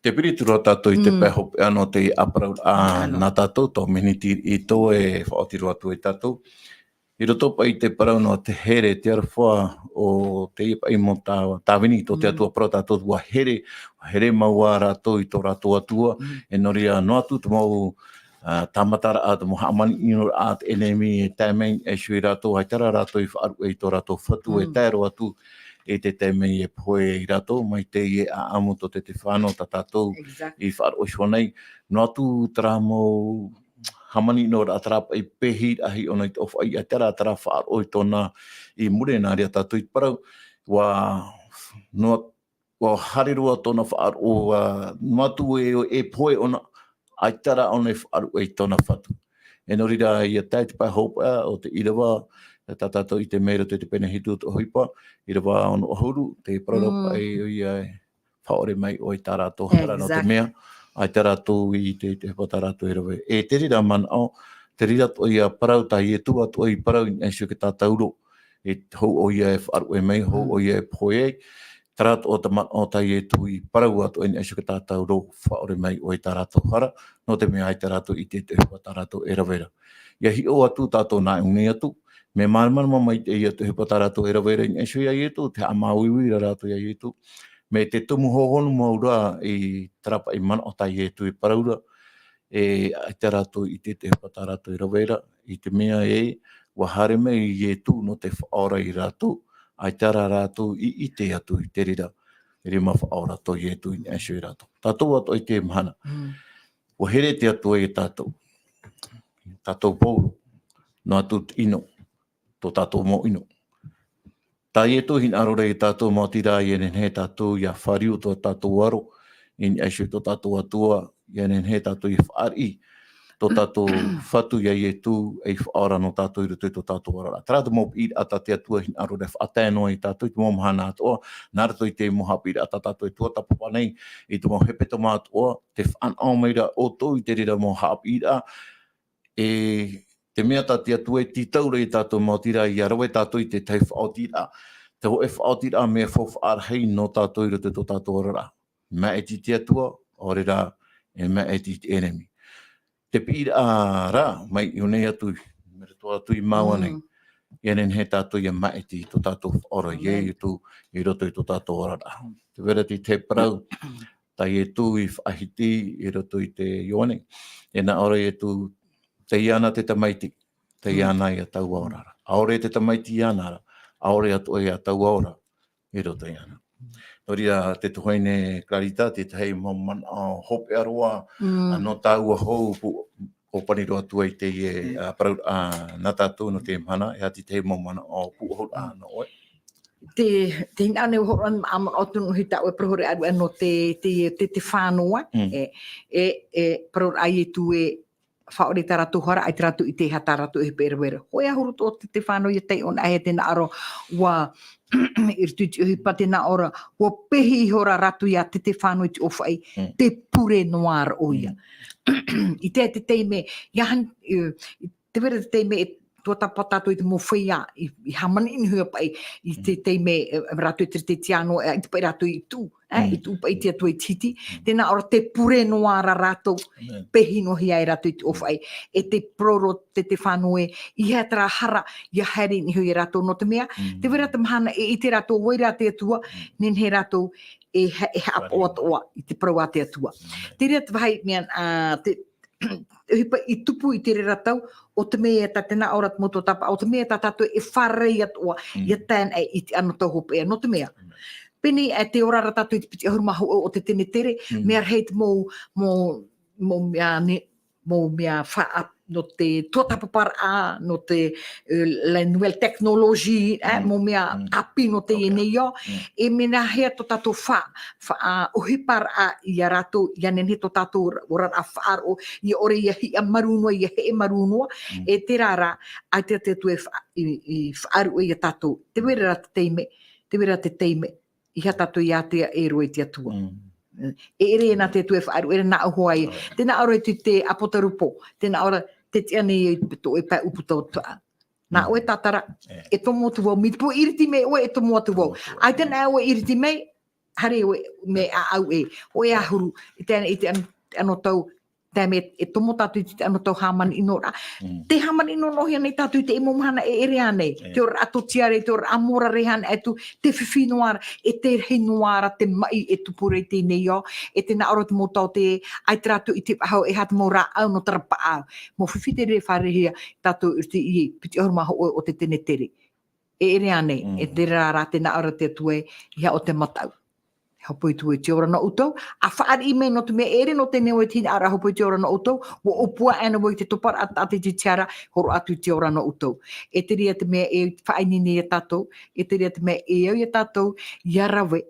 Te piri atu ra tātou i te Mm. pae hopeʻa nō te ʻāparauraʻa Ano. nā tātou, tō meniti i tō e faʻaoti roa atu e tātou. I roto paʻi i te parau nō te here, te aroha o teie paʻi mau tā-, tāvini tō te Atua parau tātou, ʻua here, ʻua here mau ā rātou i tō rātou Atua, e nō reira, noa atu te mau, ā, tāmataraʻa, te mau haʻamanaʻoraʻa a te ʻenemi e tae mai i niʻa iho ia rātou, ʻaita rā rātou i faʻaruʻe i tō rātou Fatu, e tae roa atu i te taime e pohe ai rātou, mai teie ʻāʻamu tō te stefano tā tātou i faʻaroʻo iho nei. Noa atu terā mau haʻamanaʻoraʻa, terā paʻi pehiraʻa hiʻo nei i te ʻōfaʻi, ʻaita rā terā faʻaroʻo i tōna i muri, nā reira tātou i te parau, ʻua, noa, ʻua haere roa tōna faʻaroʻo, ʻua, noa atu e, e pohe ʻōna, ʻaita rā ʻōna i faʻaruʻe i tōna Fatu. E nō reira, ʻia tae i te pae hopeʻa o te ʻīrava, tā tātou i ʻite mai i roto i te pene hitu o te ʻohipa, ʻīrava ono ʻahuru, te parau ra paʻi ʻoia e, faʻaʻore mai ʻoe i tā rātou hara, nō te mea, ʻaita rātou i ʻite i te ʻohipa tā rātou e rave. E te reira manaʻo, te reira atoʻa ia parau, tā Ietu atoʻa i parau i niʻa iho ia tātou ra, e hou ʻoia e faʻaruʻe mai, hou ʻoia e pohe ai, terā atoʻa te manaʻo tā Ietu i parau atoʻa i niʻa iho ia tātou ra, faʻaʻore mai ʻoe i tā rātou hara, nō te mea ʻaita rātou i ʻite i te ʻohipa tā rātou e rave ra. ʻIa hiʻo atu tātou nā ʻō nei atu, mea māramarama maitaʻi ia te ʻohipa tā rātou e rave ra i niʻa iho ia Ietu, te haʻamāuiui ra rātou ia Ietu, mai te tumu hōhonu mau ra i terā paʻi manaʻo tā Ietu i parau ra, e, ʻaita rātou i ʻite i te ʻohipa tā rātou e rave ra, i te mea ē, ʻua haere mai Ietu nō te faʻaora ia rātou, ʻaita rā rātou i ʻite atu i te reira, rima faʻaora tō Ietu i niʻa iho ia rātou. Tātou atoʻa i teie mahana. ʻUa here te Atua ia tātou. Tātou pauroa, noa atu te ʻino, tō tātou mau ʻino. Tā Ietu e hinaʻaro ra ia tātou, maoti rā ʻia nehenehe tātou ʻia fāriu tō tātou aro i niʻa iho i tō tātou Atua, ʻia nehenehe tātou ʻia fāriʻi tō tātou Fatu ia Ietu, ei faʻaora nō tātou i roto i tō tātou oraraʻa. Terā te mau piʻiraʻa tā te Atua e hinaʻaro ra e faʻatae noa ia tātou i te mau mahana atoʻa, nā roto i te mau haʻapiʻiraʻa tā tātou e tuatāpapa nei, i te mau hepetoma atoʻa, tē fānaʻo mai ra ʻoutou i te reira mau haʻapiʻiraʻa, e te mea tā te Atua e tītau ra ia tātou, maoti rā ʻia rave tātou i te tahi faʻaotiraʻa, te hōʻē faʻaotiraʻa mea faufaʻa rahi nō tātou i roto i tō tātou oraraʻa. Māʻiti te Atua, ʻaore rā, e māʻiti te ʻenemi. Te piʻiraʻa rā, mai iʻō nei atu, mai roto atu i māua nei, ʻia nehenehe tātou ʻia māʻiti i tō tātou Faʻaora, ʻia Ietu, i roto i tō tātou oraraʻa. Tē vai ra te parau tā Ietu i faʻahiti i roto i te Ioane. E nā ʻō ra Ietu, tei iāna te Tamaiti, tei iāna ia taua ora ra. ʻAore te Tamaiti iāna ra, ʻaore atoʻa ia taua ora i roto iāna. Nō reira, te tuahine Clarita, te tahi mau manaʻo hopeʻa roa, ā, nō tāua hou, pū-, ʻōpani roa atu ai teie, ā, parau, ā, nā tātou nō te mahana, e aha te tahi mau manaʻo pūʻohuraʻa nō ʻoe? Te, te hinaʻaro nei ʻua hōroʻa, ā, manaʻo atu nō hita ʻoe parau hōʻē ʻāruʻe nō te, te, te, te stefano, e, e, e, parau ra Ietu e, faʻaʻore i tā rātou hara, ʻaita rātou i ʻite i te aha tā rātou e ʻohipa e rave ra. Hōʻē ʻahuru atoʻa te stefano ʻia taiʻo anaʻe, te hinaʻaro, ʻua, i roto i te ʻohipa te hinaʻaro ra, ʻua pehi ihora rātou ia te stefano i te ʻōfaʻi, tē pure noa ra ʻoia. I te, te taime, ʻia han-, e, tē vai ra te taime e tuatāpapa tātou i te mau feiā, i, i hāmani ʻino hia paʻi, i te taime, e, rātou e Teretetiano, e, i te paʻi rātou i tuʻu, e, i tuʻu paʻi te Atua i te hiti, te hinaʻaro ra tē pure noa ra rātou, pehi noa hia ai rātou i te ʻōfaʻi, e tē parau ra te stefano e, ʻeiaha terā hara, ʻia haere i niʻa iho ia rātou nō te mea, tē vai ra te mahana e ʻite rātou ʻo vai ra te Atua, nehenehe rātou e ha-, e haʻapaʻo atoʻa i te parau a te Atua. Te reira te vāhi mea, ā, te, ʻohipa i tupu i te reira tau, ʻo te mea tā te hinaʻaro ra te mau tuatāpapa, ʻo te mea tā tātou e fārerei atoʻa, ʻia tae anaʻe i te anotau hopeʻa, nō te mea. Pēnei, e, tē ora ra tātou i te piti ʻahuru mā hōʻē o te tenetere, mea rahi te mau, mau, mau mea ne-, mau mea faʻa-, nō te tuatāpaparaʻa, nō te, e, la nouvelle technologie, e, mau mea ʻāpī nō teie nei ao. E mea nāhea tō tātou fa-, fa-, ā, ʻohiparaʻa ia rātou, ʻia nehenehe tō tātou ra-, oraraʻa faʻaroʻo, ʻia ʻore ʻia hiʻa marū noa, ʻia heʻe marū noa, e terā rā, ʻaita te Atua e fa-, i, i faʻaruʻe ia tātou. Tē vai ra te taime, tē vai ra te taime, ʻeiaha tātou ʻia ātea ʻē roa i te Atua. E ʻere nā te Atua e faʻaruʻe ra, nāʻu hoʻi. Te hinaʻaro ra te, te ʻāpōsetolo Paul, te hinaʻaro ra, tē tiʻa nei e tō ʻoe pae ʻūputa o te taʻata. Nā ʻoe tātara, e tomo atu vau, mai te peu e ʻiriti mai ʻoe, e tomo atu vau. ʻAita anaʻe ʻoe e ʻiriti mai, haere ʻoe, mea ʻāʻau ē, hōʻē ʻahuru, i te, i te an-, anotau, Tae mai e tomo tātou i te tahi mau tau hāmani ʻino ra. Mm. Te hāmani ʻino noa hia nei tātou i te mau mahana e ʻere ānei. E. Te oraraʻa tōtiare, te oraraʻa mōrare hānai atu, te fifi noa ra, e te rahi noa ra, te maʻi e tupu ra i teie nei ao, e te nā ʻō ra te mau taote, ʻaita rātou i te faʻahou e aha te mau rāʻau nō te rapaʻau. Mau fifi te reira e fārereihia tātou i te, i piti ʻahuru mā hōʻē o te tenetere. E ʻere ānei, e Mm. te reira rā te nā ʻō ra te Atua ē, e aha ʻo te mataʻu. E hōpoi atu vau i te ora nō ʻoutou, ʻa fāriʻi mai nō te mea e ʻere nō teie nei e te hinaʻaro e hōpoi i te ora nō ʻoutou, ʻua ʻōpua ana vau i te topa ra a te tiara, hōroʻa atu i te ora nō ʻoutou. E te reira te mea e faʻaineine ia tātou, e te reira te mea e au ia tātou, ʻia rave,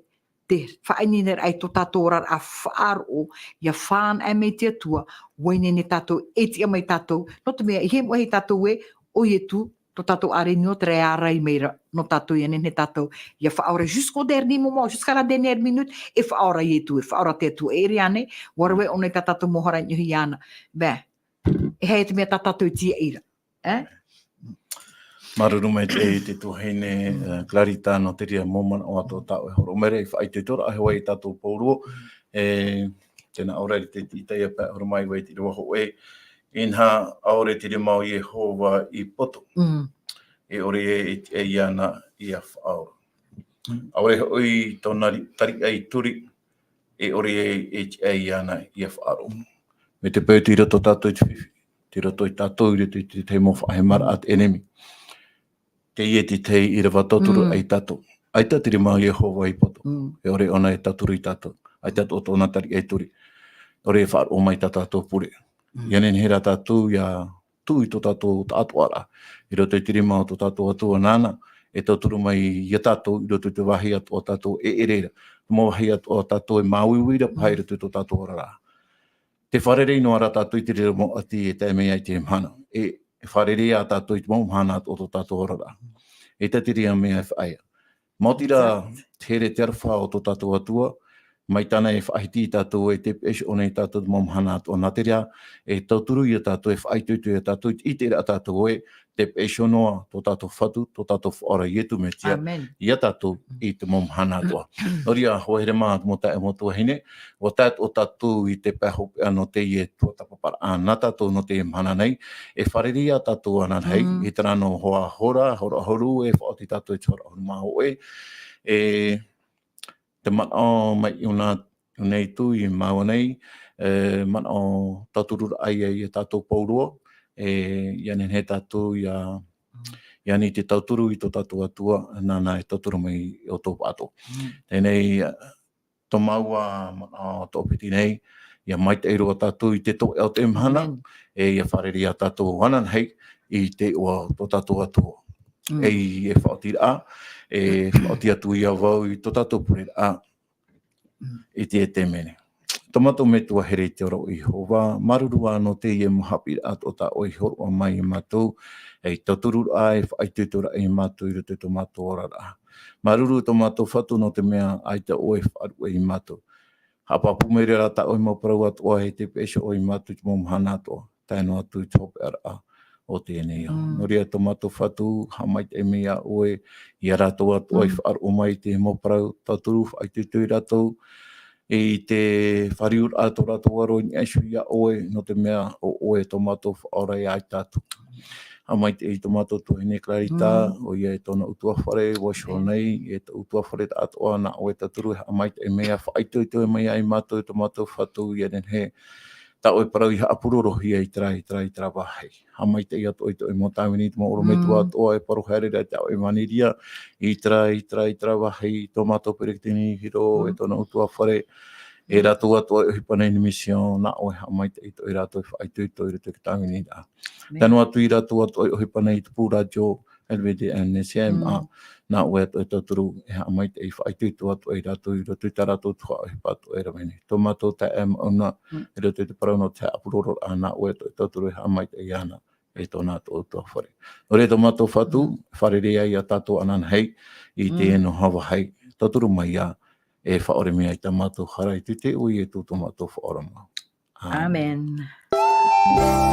te faʻaineineraʻa i tō tātou oraraʻa faʻaroʻo, ʻia fānaʻo mai te Atua, ʻua ineine tātou, e tiʻa mai tātou, nō te mea, ʻeiaha e moʻe tātou ē, ʻo Ietu, tō tātou ʻāreʻa nō te reira e ārai mai ra, nō tātou ʻia nehenehe tātou, ʻia faʻaora jusqu'au dernier moment, jusqu'à la dernière minute, e faʻaora Ietu, e faʻaora te Atua, e ʻere ānei, ʻua rave ʻōna i tā tātou mau hara i niʻa iāna. Beh, e aha te mea tā tātou i tīaʻi ra, eh? Māuruuru maitaʻi te tuahine, eh, Clarita, nō te reira mau manaʻo atoʻa tā ʻoe e hōroʻa mai ra, e faʻaitoitoraʻa hoʻi ia tātou pauroa, e, tē nā ʻō ra i te, i teie pae ʻahuru mā iva i te ʻīrava hōʻē, inaha ʻaore te rima o Iehova i poto, Mm. e ʻore e tiʻa iāna ʻia faʻaora. ʻAore hoʻi tōna ri-, tariʻa i turi, e ʻore e tiʻa iāna ʻia faʻaroʻo. Mai te peu tei roto tātou i te fifi, tei roto ia tātou i roto i te tahi mau faʻahemaraʻa a te ʻenemi. Teie te tahi ʻīrava tauturu Mm. ai tātou. ʻAita te rima o Iehova i poto. Mm. E ʻore ʻōna e tauturu ia tātou. ʻAita tō tōna tariʻa i turi. ʻOre e faʻaroʻo mai tā tātou pure. Mm. ʻIa nehenehe rā tātou ʻia tuʻu i tō tātou taʻatoʻaraʻa. I roto i te rima o tō tātou Atua nāna, e tauturu mai ia tātou, i roto i te vāhi atoʻa tātou e ʻere ra. Te mau vāhi atoʻa tātou e māuiui ra paha i Mm. roto i tō tātou oraraʻa. Te fārerei noa rā tātou i te reira mau ʻati e tae mai ai te mahana. E, e fārerei ā tātou i te mau mahana o tō tātou oraraʻa. ʻAita te reira mea e faʻaea. Maoti rā, Exact. te here te aroha o tō tātou Atua, mai tāna e faʻahiti ia tātou ē, tē peʻe iho nei tātou i te mau mahana atoʻa. Nā te reira, e tauturu ia tātou, e faʻaitoito ia tātou, i te ʻiteraʻa tātou ē, tē peʻe iho noa tō tātou Fatu, tō tātou Faʻaora Ietu Metia, Amen. ia tātou i te mau mahana atoʻa. Nō reira, hoa here mā, te mau taeaʻe, mau tuahine, ʻua tae atoʻa tātou i te pae hopeʻa nō teie tuatāpaparaʻa nā tātou nō teie mahana nei, e fārerei ā tātou ananahi, Mm. i terā noa hora, hora, hora ʻahuru, e faʻaoti tātou i te hora ʻahuru mā hōʻē, e te manaʻo mai i ʻōna, ʻōna i tū i māua nei, e, manaʻo tauturu raʻa ia, ia tātou pauroa, e, ʻia nehenehe tātou ʻia, Mm. ʻia ani te tauturu i tō tātou Atua, nāna e tauturu mai i ʻoutou pāʻatoʻa. Mm. Teie nei, e, tō māua manaʻo toʻopiti nei, ʻia maitaʻi roa tātou i te toeʻa o te mahana, Amen. e ʻia fārerei ā tātou ananahi i te iʻoa o tō tātou Atua. Mm. E, e faʻaoti rā, e faʻaoti atu ia vau i tō tātou pureraʻa, Mm. i te, e te mene. Tō mātou Metua here i te ora ʻo Iehova, māuruuru ā nō teie mau haʻapiʻiraʻa atoʻa tā ʻoe i hōroʻa mai ia mātou, e tauturu raʻa, e faʻaitoito raʻa ia mātou i roto i tō mātou oraraʻa. Māuruuru tō mātou Fatu nō te mea ʻaita ʻoe e faʻaruʻe ia mātou. Haʻapāpū mai ra tā ʻoe mau parau atoʻa, e tē peʻe iho ʻoe ia mātou i te mau mahana atoʻa, tae noa atu i te hopeʻaraʻa o teie nei ao. Mm. Nō reira tō mātou Fatu, haʻamaitaʻi mai ā ʻoe, ia rātou atoʻa i Mm. faʻaroʻo mai i te mau parau, tauturu, faʻaitoito ia rātou, i te fāriuraʻa tō rātou aro i niʻa iho ia ʻoe, nō te mea ʻo ʻoe tō mātou Faʻaora ia tātou. Haʻamaitaʻi i tō mātou tuahine Clarita, Mm. ʻoia e tōna ʻutuāfare, vaiiho Mm. nei, e tō ʻutuāfare tāʻatoʻa, nā ʻoe e tauturu, e haʻamaitaʻi mai ā, faʻaitoito mai ā ia mātou, tō mātou Fatu, ʻia nehenehe tā ʻoe parau i haʻapurorohia i terā, i terā, i terā vāhi. Haʻamaitaʻi atoʻa i tō ʻoe mau tāvini, te mau ʻorometua Mm. atoʻa, e parau haere ra i tā ʻoe ʻevanelia, i terā, i terā, i terā vāhi, tō mātou peretiteni Hiro, Mm. e tōna ʻutuāfare, e Mm. rātou atoʻa e ʻohipa nei i te mission, nā ʻoe e haʻamaitaʻi atoʻa ia rātou e faʻaitoito i roto i te tāviniraʻa. Amen. Tae noa atu ia rātou atoʻa e ʻohipa nei i te pū rātio, L V D N, C M A, Mm. nā ʻoe atoʻa e tauturu, e haʻamaitaʻi, faʻaitoito atoʻa ia rātou i roto i tā rātou tuhaʻa ʻohipa atoʻa e rave nei. Tō mātou taeaʻe Mauna, Mm. i roto i te parau nō te haʻapurororaʻa, nā ʻoe atoʻa e tauturu, e haʻamaitaʻi iāna, e tōna atoʻa ʻutuāfare. Nō reira tō mātou Fatu, Mm. fārerei ia tātou ananahi, i teie Mm. noa vāhi, tauturu mai ā, e faʻaʻore mai ā i tā mātou hara i te iʻoa o Ietu tō mātou Faʻaora mau. Amen. Amen.